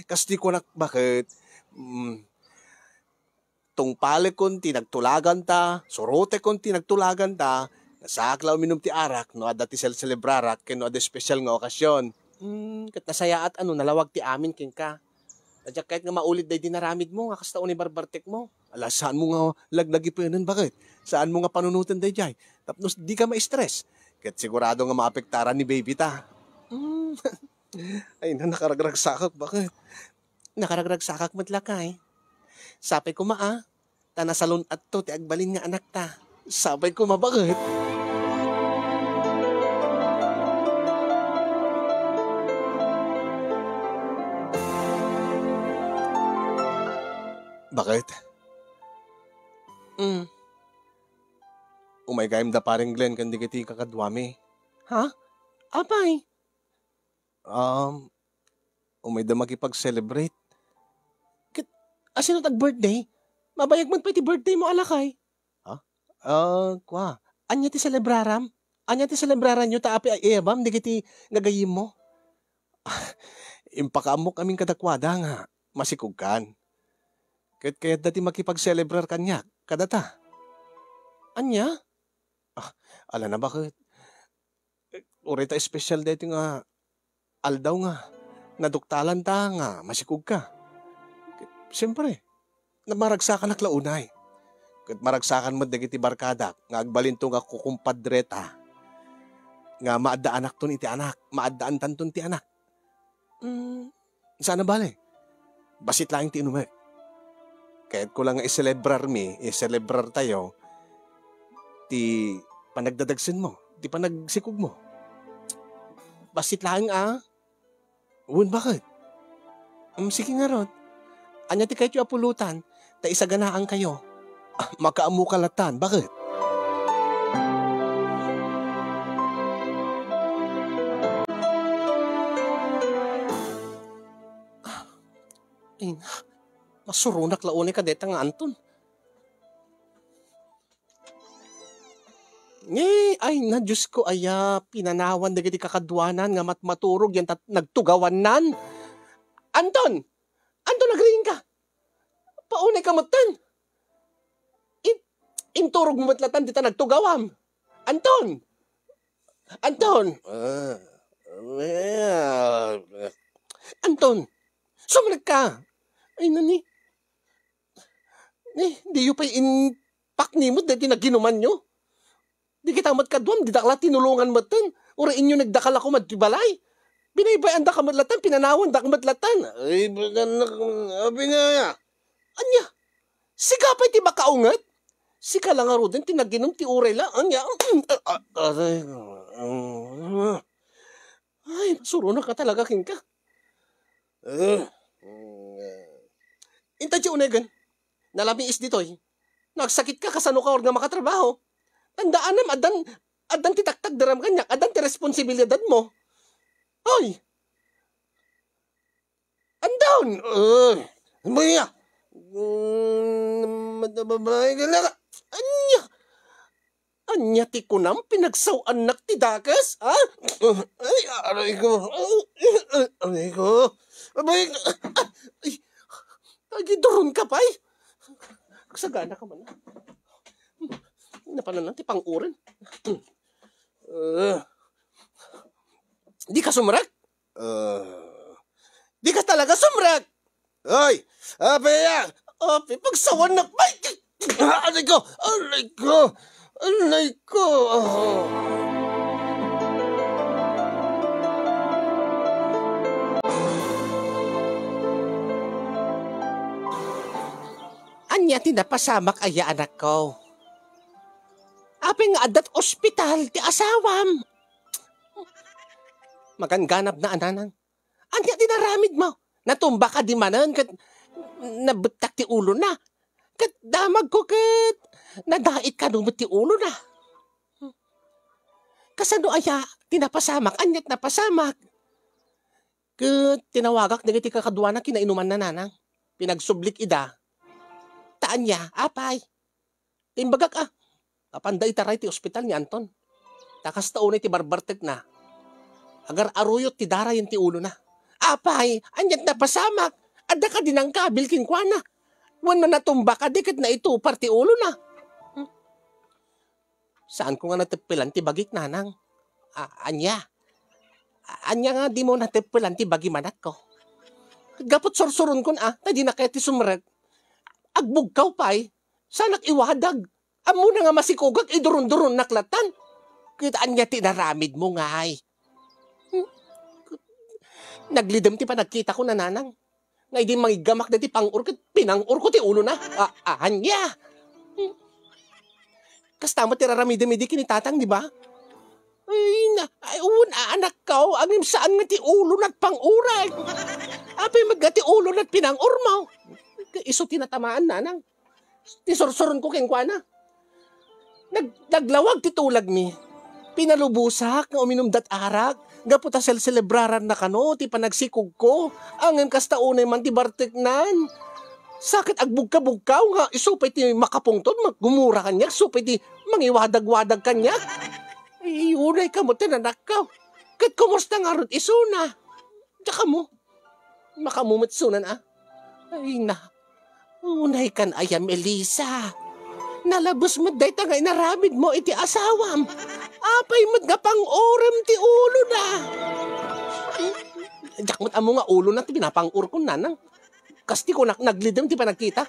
Kas ti kunak, baket, mm, tungpalekon ti nagtulaganta, surotekon ti nagtulaganta, nga saak la uminum ti arak no adda ti selselebrarak ken no adda espesyal nga okasyon. Mm, ket nasayaat a no nalawag ti amin kenka. Diak kayat nga maulit daydi naramidmo nga kasta unay barbartekmo. Ala, saanmo nga laglagipenen, baket? Saanmo nga panunoten daydiay tapno dika ma-stress? Ket sigurado nga maapektaran ni baby ta. Mm. Ay na, nakaragragsakak, baket? Nakaragragsakak met lakay. Sapay koma a, ta nasalun-atto ti agbalin nga anakta. Sapay koma, baket? Baket? Mm. Umay gayam da Pareng Glenn ken dagiti kakaduami. Ha? Apay? Um, umayda makipag-celebrate. Ket, asino ti ag-birthday? Mabayag man pay ti birthday mo a lakay. Ha? Ah, kua. Ania ti selebraram? Ania ti selebraranyo ta apay a iyabam dagiti gagayyemmo? Impakaammok amin kadakuada nga masikogkan. Ket kayatda ti makipag-celebrar kaniak, kadata. Ania? Ah, ala na, baket? Uray ta espesyal daytoy nga aldaw nga naduktalanta nga masikogka. Siempre, maragsakanak la unay. Ket maragsakan met dagiti barkadak nga agbalinto nga kukumpadreta nga maaddaanakton iti anak, maaddaantanton ti anak. Mm, saan a bale. Bassit laeng ti inumek. Kayatko la nga iselebrarmi, iselebrartayo ti panagdadagsenmo, ti panagsikogmo. Bassit laeng a. Wen, baket? Mm, sige ngarud. Ania ti kayatyo a pulutan ta isaganaankayo? Ah, makaammoka latan, baket? Ay na, masuronak la unay kadayta nga Anton. Ni, ay na, Diyos ko, aya, pinanawan dagiti kakaduanan nga matmaturog yan tat-, nagtugawannan. Anton! Anton, agriingka! Paunayka metten! In-, inturogmo met latan dita nagtugawam! Anton! Anton! Ah, ah, Anton! Sumrekka! Ay, nani? Eh, diyo pay inpakni met daytoy naginumanyo? Di kita met kaduam, didak la tinulongan metten. Uray inyo nagdakal a kumadto ti balay. Binaybay-andaka met latan, pinanawandak met latan. Ay, baganak, abi nga ya. Ania? Sika pay ti makaunget? Sika la ngaruden ti naginum ti uray la. Ania? Mm, ah, ah, aray ko. Mm. Ay, masuronak a talaga kenka. Eh, mm. Inta ti unegen. Nalamiis ditoy. Nagsakitka, kasanoka nga makatrabaho? Tandaanam, addan, addan ti taktakderam kaniak, addan ti responsibilidadmo. Hoy! Anton! Eh, maya! Mm, matababae ka lang. Ania? Ania ti kunam, pinagsaw-annak ti dakes, ha? Ay, aray ko. Aray ko. Abay, ay, agiduron ka pay. Sagana ka man. Napananan ti pang-uren. Eh, di ka sumrek? Eh, di ka talaga sumrek? Ay, apay a! Apay, pagsawannak, bay! Aray ko! Aray ko! Aray ko! Ah. Ania ti napasamak aya, anakko? Apay nga adda't ospital ti asawam? Magangganabna a nanang. Ania ti naramidmo? Natumba kadi manen ket nabettak ti ulona. Ket damagko ket nadait kano met ti ulona. Kasano aya ti napasamak? Ania't napasamak? Ket tinawagak dagiti kakaduana kinainumanna, nanang. Pinagsublik ida. Ta ania, apay? Imbagak a, apanda itaray ti ospital ni Anton. Ta kasta unay ti barbartekna. Agar-aruyot ti darayen ti ulona. Apay, ania't napasamak? Adda kadi nangkabil kenkuana? Wenno natumba kadi ket naitupar ti ulona? Hmm. Saanko nga nateppelan ti bagik, nanang. A-, ania? A-, ania nga dimo nateppelan ti bagim, anakko? Gaput sursuronkon a, ta dinak kayat ti sumrek. Agbugkaw pay, saanak iwadag. Ammona nga masikogak, idurunduronnak latan. Ket ania ti inaramidmo ngay? Hmm? Naglidem ti panagkitakon, nanang. Nga idi mangiggamak daydi pang-or ket pinang-orko ti ulona. A-, a-, ania? Hmm. Kasta met ti raramidem idi ken ni tatang, di ba? Ay, na, ay, un, a-, anakko, ngem saan nga ti ulona ti pang-orek. Apay met nga ti ulona ti pinang-ormo? Isu ti natamaan, nanang. Ti sursuronko kenkuana. Nag-, naglawag ti tulagmi. Pinalubosak nga uminumdat arak, gapu ta selselebraranna kano ti panagsikogko. Ngem kasta unay man ti barteknan. Sa ket agbugkabugkaw nga isu pay ti makapungtod, maggumura kaniak, isu pay ti mangiwadagwadag kaniak. Ay, unayka met, anakko. Ket kumusta ngarud isuna? Diak ammo. Makaammo met isunan a? Ay na, unaykan aya, Melissa. Nalabes met dayta nga inaramidmo iti asawam. Apay met nga pang-urem ti ulona? Diak met ammo nga ulona ti pinapang-urkon, nanang. Kas ti kunak, naglidem ti panagkita.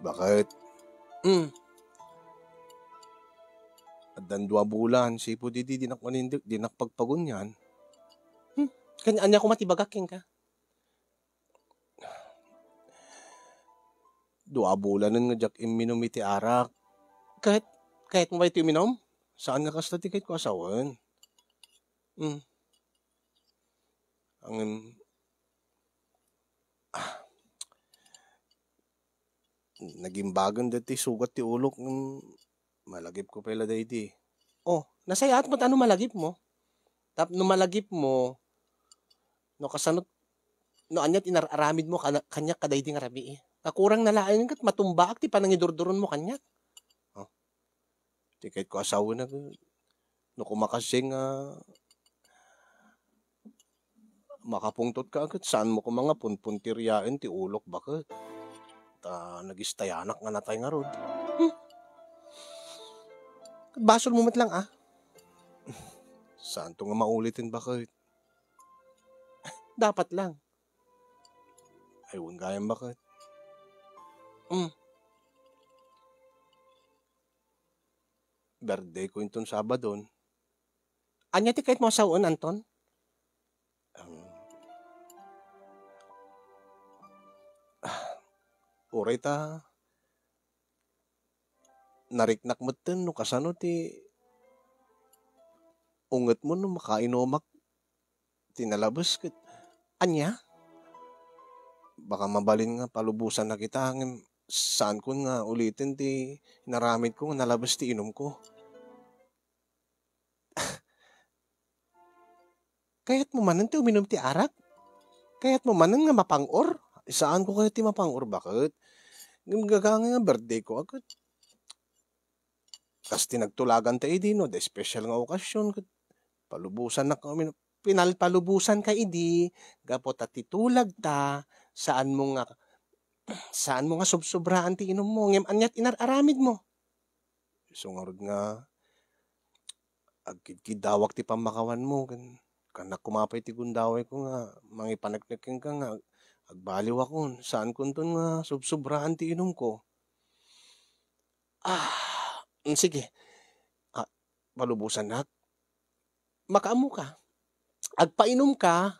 Baket? Hmm. Addan dua bulan, sipud idi dinak manindek, dinak pagpagunian. Hmm. Ken ania koma ti bagak kenka? Dua bulanen nga diak imminum iti arak. Ket, kayatmo ba iti uminum? Saan nga kasta ti kayatko a sawen. Hmm. Ngem, ah, nagimbagen daytoy sugat ti ulok, ngem malagipko pay la daydi. Oh, nasayaat met a no malagipmo. Tapno malagipmo, no kasano, no ania ti inar-aramidmo kana-, kaniak kadaydi nga rabii. Kakurang na laeng ket matumbaak ti panangidurduronmo kaniak. Oh. Ti kayatko a sawen a, no kumakasing nga makapungtot ka, ket saanmo koma nga punpuntiryaen ti ulok, baket. Ta nagistayanak nga natay ngarud. Hmm. Basolmo met lang, ah. Saanto nga mauliten, baket. Dapat lang. Ay, wen gayam, baket. Hmm. Birthday ko inton Sabadon. Ania ti kayatmo a sawen, Anton? Ang, ah, uray ta nariknak metten no kasano ti ungetmo no makainumak ti nalabes ket ania? Baka mabalin nga palubosannak ita ngem saankon nga uliten ti inaramidko nga nalabes ti inumko. Kayatmo manen ti uminum ti arak? Kayatmo manen nga mapang-or? Saanko kayat ti mapang-or, baket? Ngem gagangay nga birthday ko, a ket kas ti nagtulagan ta idi, no, da special nga okasyon, ket palubosannak nga uminum. Pinalpalubosanka idi, gapu ta ti tulagta, saanmo nga, saanmo nga subsubraan ti inummo, ngem aniat inar-aramidmo? Isu ngarud nga agkidkiddawak ti pammakawanmo, ken kannak koma pay ti gundawayko nga mangipaneknek kenka nga ag-, agbaliwakon, saankonton nga subsubraan ti inumko. Ah, mm, sige. Ah, palubosannak. Makaammoka. Agpainumka,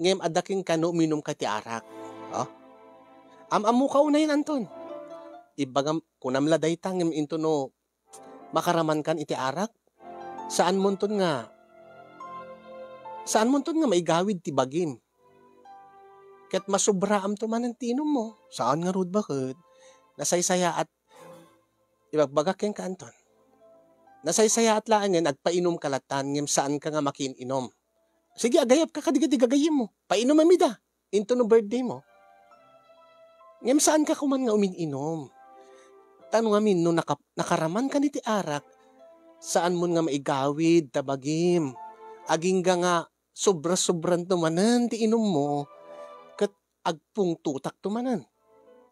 ngem adda kenka no uminumka ti arak. Ha? Am-ammoka unayen, Anton. Ibagam, kunam la dayta, ngem into no makaramankan iti arak, saanmonton nga, saanmonton nga maigawid ti bagim. Ket masubraamto manen ti inummo. Saan ngarud, baket? Nasaysayaat, ibagbagak kenka, Anton. Nasaysayaat laengen agpainumka latan ngem saanka nga makiin-inum. Sige, agayabka kadagiti gagayyemmo. Painumem ida. Into no birthday mo. Ngem saanka koman nga umin-inum. Ta no ngamin no naka-, nakaramankan iti arak, saanmon nga maigawid ta bagim. Agingga nga sobra-sobranto manen ti inummo, ket agpungtotakto manen.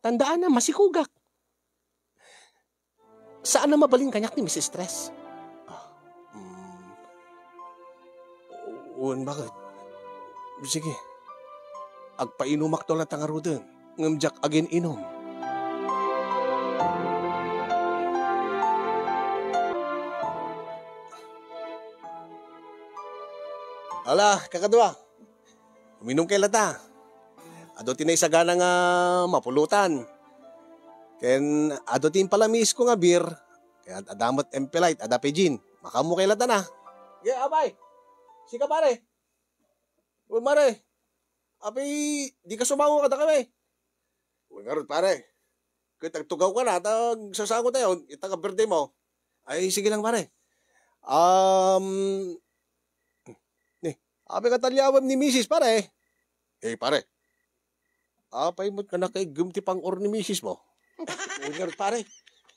Tandaana, masikogak. Saan a mabalin kaniak ni Miss Stress. Ah, mm. Wen, baket? Sige. Agpainumakto latta ngaruden, ngem diak agin-inum. Ala, kakadua. Uminumkay latta. Adu ti naisagana nga mapulotan. Ken adu ti impalamiisko nga beer. Ken ad-, adda met Empe Light, adda pay gin. Makaammo kay latta na. Ge, apay. Sika, pare. Uy, pare. Apay, dika sumango kadakami. Uy, ngarud, pare. Ket agtugawka na, ta agsasangotayon, ita nga birthday mo. Ay, sige lang, pare. Um, ni, apay nga talyawem ni misis, pare? Eh, pare. Apay met nga nakaiggem ti pang-or ni misis mo? Uy, ngarud, pare.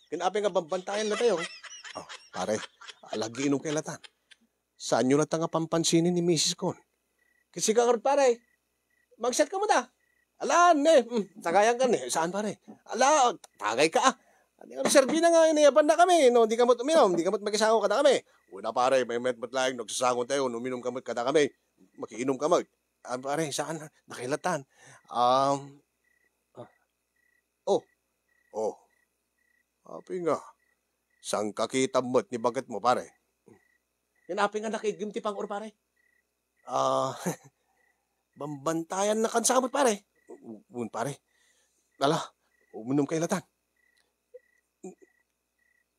Ken apay nga bambantayan natayo? Oh, pare, alaggiinom kay latan. Saanyo latta nga pampansinen ni misis kon. Ket sika ngarud, pare, magsat ka met, a. Ala, ne, hmm, tagayan ka, ne. Saan, pare? Ala, tagay ka, a. Ania nga serbina nga inayabannakami, no? Dika met uminom, dika met makisango kadakami. Wen a, pare, maymayat met laeng no agsasangotayo, no uminom ka met kadakami. Makiinom ka met. Ah, pare, saan? Nakailatan. Um, ah, oh, oh. Apay nga, saan ka kitam met ni baketmo, pare? Ken apay nga nakaiggem ti pang-or, pare? Ah, bambantayannakan sa met, pare. U-, un, pare. Ala, uminom ka latta.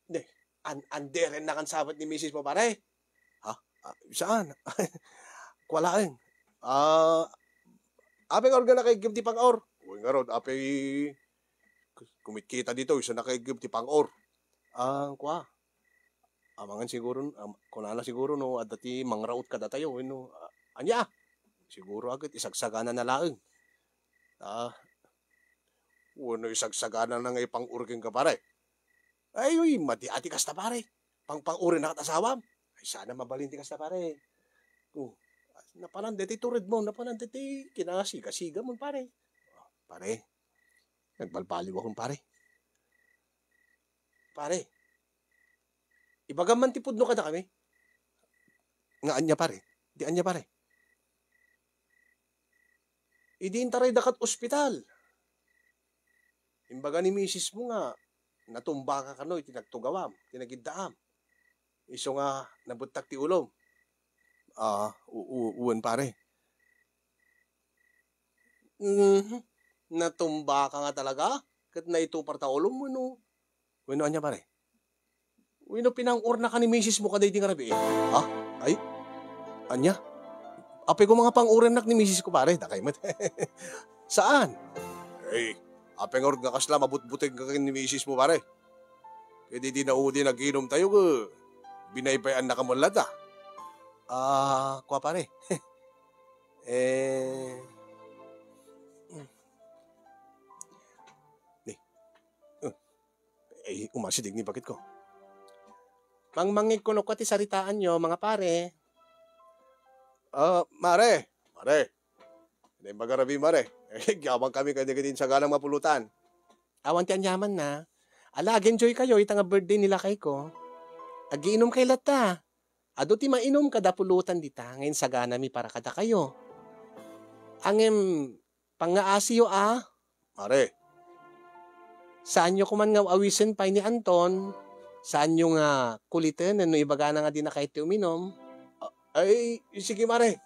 Di, an-, anderennakan sa met ni misismo, pare. Ha? Ah, saan? Kua laeng. Ah, apay nga ngarud nga nakaiggem ti pang-or? Wen ngarud, apay kumitkita ditoy, isu nakaiggem ti pang-or. Ah, kua. Amangan siguro, am-, kunana siguro no adda ti mangraot kadatayo wenno, ah, ania? Siguro a ket isagsaganana laeng. Ah, wenno isagsaganana nga ipang-or kenka, pare? Ay, uy, madi a ti kasta, pare. Pangpang-orina ket asawam. Ay, saan a mabalin ti kasta, pare. Oh, napanan daytoy turedmo, napanan daytoy kinasigasigam, pare. Pare, nagbalbaliwakon, pare. Pare, ibagam man ti pudno kadakami. Nga ania, pare? Di ania, pare? Idi intarayda kad ospital, imbaga ni misismo nga natumbaka kano iti nagtugawam, iti nagiddaam. Isu nga nabettak ti ulom. Ah, u-, u-, wen, pare. Mhm. Natumbaka nga talaga? Ket naitupar ta ulom wenno, wenno ania, pare? Wenno pinang-ornaka ni misismo kadaydi nga rabii? Ha? Ay? Ania? Apay koma nga pang-orennak ni misisko, pare? Dakay met. Saan? Ay, apay ngarud nga kasla mabutbuteng ka ken ni misismo, pare? Ket idi naudi naginumtayo, eh, binaybay-annaka met latta. Ah, kua, pare. Eh, ni, eh, eh, umasideg ni baketko. Mangmangngeg kuno ti saritaanyo, mga pare. Ah, mare, mare. Naimbag a rabii, mare. Eh, agyaman kami kadagiti insaganang mapulutan. Awan ti aniamanna. Ala, ag-enjoy kayo ita nga birthday ni lakayko. Agiinom kayo latta. Adu ti mainom kada pulutan dita nga insaganami para kadakayo. Ngem, pangngaasiyo a. Mare. Saanyo koman nga awisen pay ni Anton. Saanyo nga kuliten no ibagana nga dina kayat ti uminom. Ah, ay, sige, mare.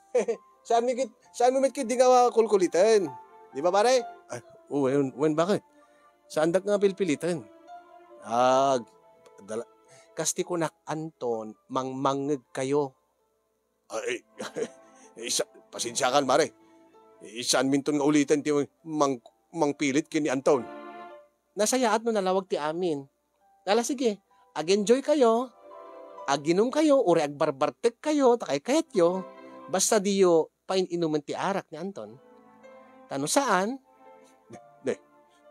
Saan mi kit-, saan mo met ketdi nga kulkuliten? Di ba, pare? Ah, wen, wen, bakit? Saandak nga pilpiliten. Ah, dala-, kas ti kunak, Anton, mangmangngeg kayo. Ay, eh, sa-, pasensiakan, mare. Eh, saanminton nga uliten ti mang-, mangpilit ken ni Anton. Nasayaat no nalawag ti amin. Ala, sige, ag-enjoy kayo, aginom kayo, uray agbarbartek kayo, ta kaykayatyo, basta diyo pain-inumen ti arak ni Anton. Ta no saan? Ne, ne.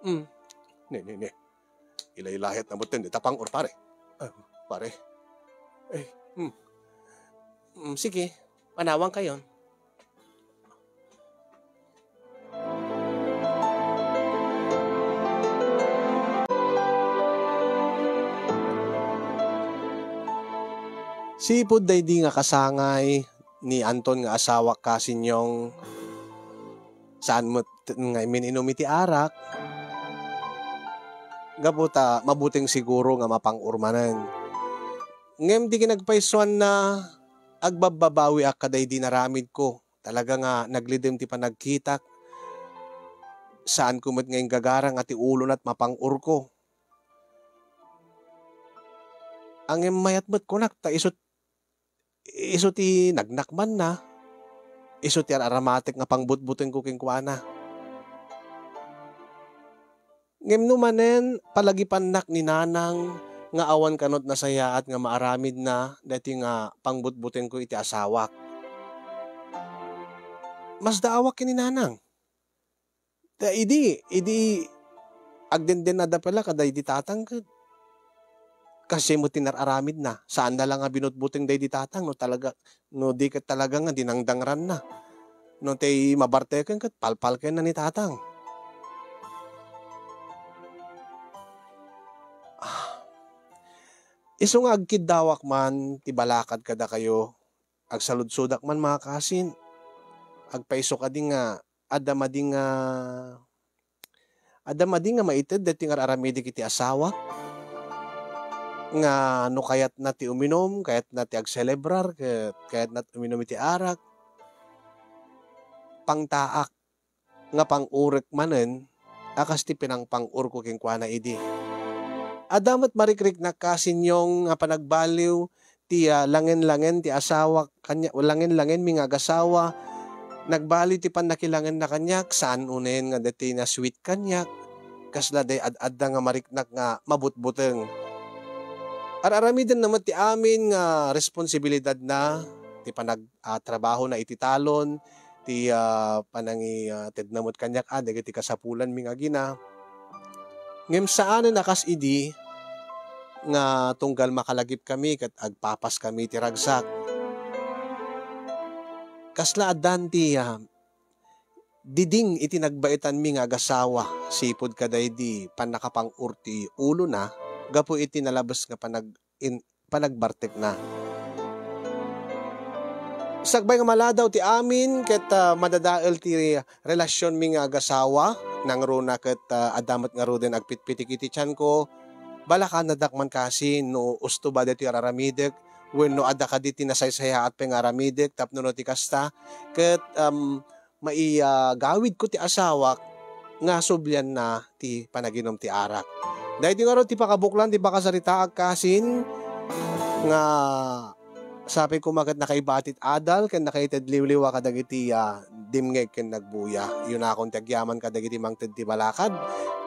Mm. Ne, ne, ne. Ilaylayatna metten dita pang-or, pare. Ah, pare. Eh, hmm. Hmm, sige. Panawan kayon. Sipud daydi nga kasangay ni Anton nga asawak, Kasinyong, saan met nga min-inum iti arak. Gapu ta mabuteng siguro nga mapang-or manen. Ngem di kinagpaysuanna, agbabbabawiak kadaydi naramidko. Talaga nga naglidem ti panagkitak. Saanko met nga inggagarang a ti ulona ti mapang-orko. Ngem mayat met kunak ta isu, isu ti nagnakmanna, isu ti ar-aramatek nga pangbutbutengko kenkuana. Ngem no manen, palagipannak ni Nanang nga awan kano ti nasayaat nga maaramidna daytoy nga pangbutbutengko iti asawak. Masdaawak ken ni Nanang. Ta idi, idi agdendennada pay la kadaydi tatang ket kasdiay met ti nar-aramidna. Saanna la nga binutbuteng daydi tatang no talaga, no di ket talaga nga dinangdangranna. No ti mabarteken ket palpalkenna ni tatang. Ah, isu nga agkiddawak man ti balakad kadakayo, agsaludsodak man, mga kasin, agpayso kadi nga adda madi nga, adda madi nga maited daytoy nga ar-aramidek iti asawak, nga no kayatna ti uminum, kayatna ti agselebrar, ket kayatna ti uminum iti arak, pangtaak nga pang-urek manen a kas ti pinangpang-urko kenkuana idi. Adda met marikriknak kasinyo nga panagbaliw ti, ah, langen-langen ti asawa kaniak, langen-langenmi nga agasawa, nagbaliw ti pannakilangenna kaniak, saan unayen nga daytoy nga sweet kaniak, kasla daytoy ad-adda nga mariknak nga mabutbuteng. Ar-aramidenna met ti amin nga responsibilidadna, ti panag-, ah, trabahona iti talon, ti, ah, panangi-, ah, tedna met kaniak, ah, dagiti kasapulanmi nga agina. Ngem saanen a kas idi nga tunggal makalagipkami ket agpapaskami iti ragsak. Kasla addan ti, ah, diding iti nagbaetanmi nga agasawa sipud kadaydi pannakapang-ur ti ulona gapu iti nalabes nga panag-, in-, panagbartekna. Sakbay nga maladaw ti amin ket, ah, madadael ti relasionmi nga agasawa, nangruna ket, ah, adda met ngaruden agpitpitik iti tianko, balakanadak man kasin no usto ba daytoy ar-aramidek wenno adda kadi ti nasaysayaat pay nga aramidek tapno no ti kasta ket, um, maigawidko ti asawak nga sublianna ti panaginum ti arak. Daytoy ngarud ti pakabuklan ti pakasaritaak kasin nga sapay koma ket nakaibatit adal ken nakaited liwliwa kadagiti, ah, dimngeg ken nagbuya. Iyunakon ti agyaman kadagiti mangted ti balakad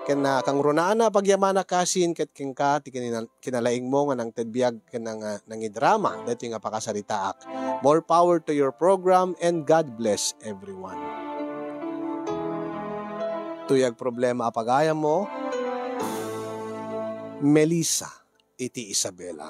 ken, ah, kangrunaanna a pagyamanak kasin ket kenka ti kinina-, kinalaingmo nga nangted biag ken nang-, nangidrama daytoy nga pakasaritaak. More power to your program and God bless everyone. Tuyag problema a pagayammo, Melissa iti Isabela.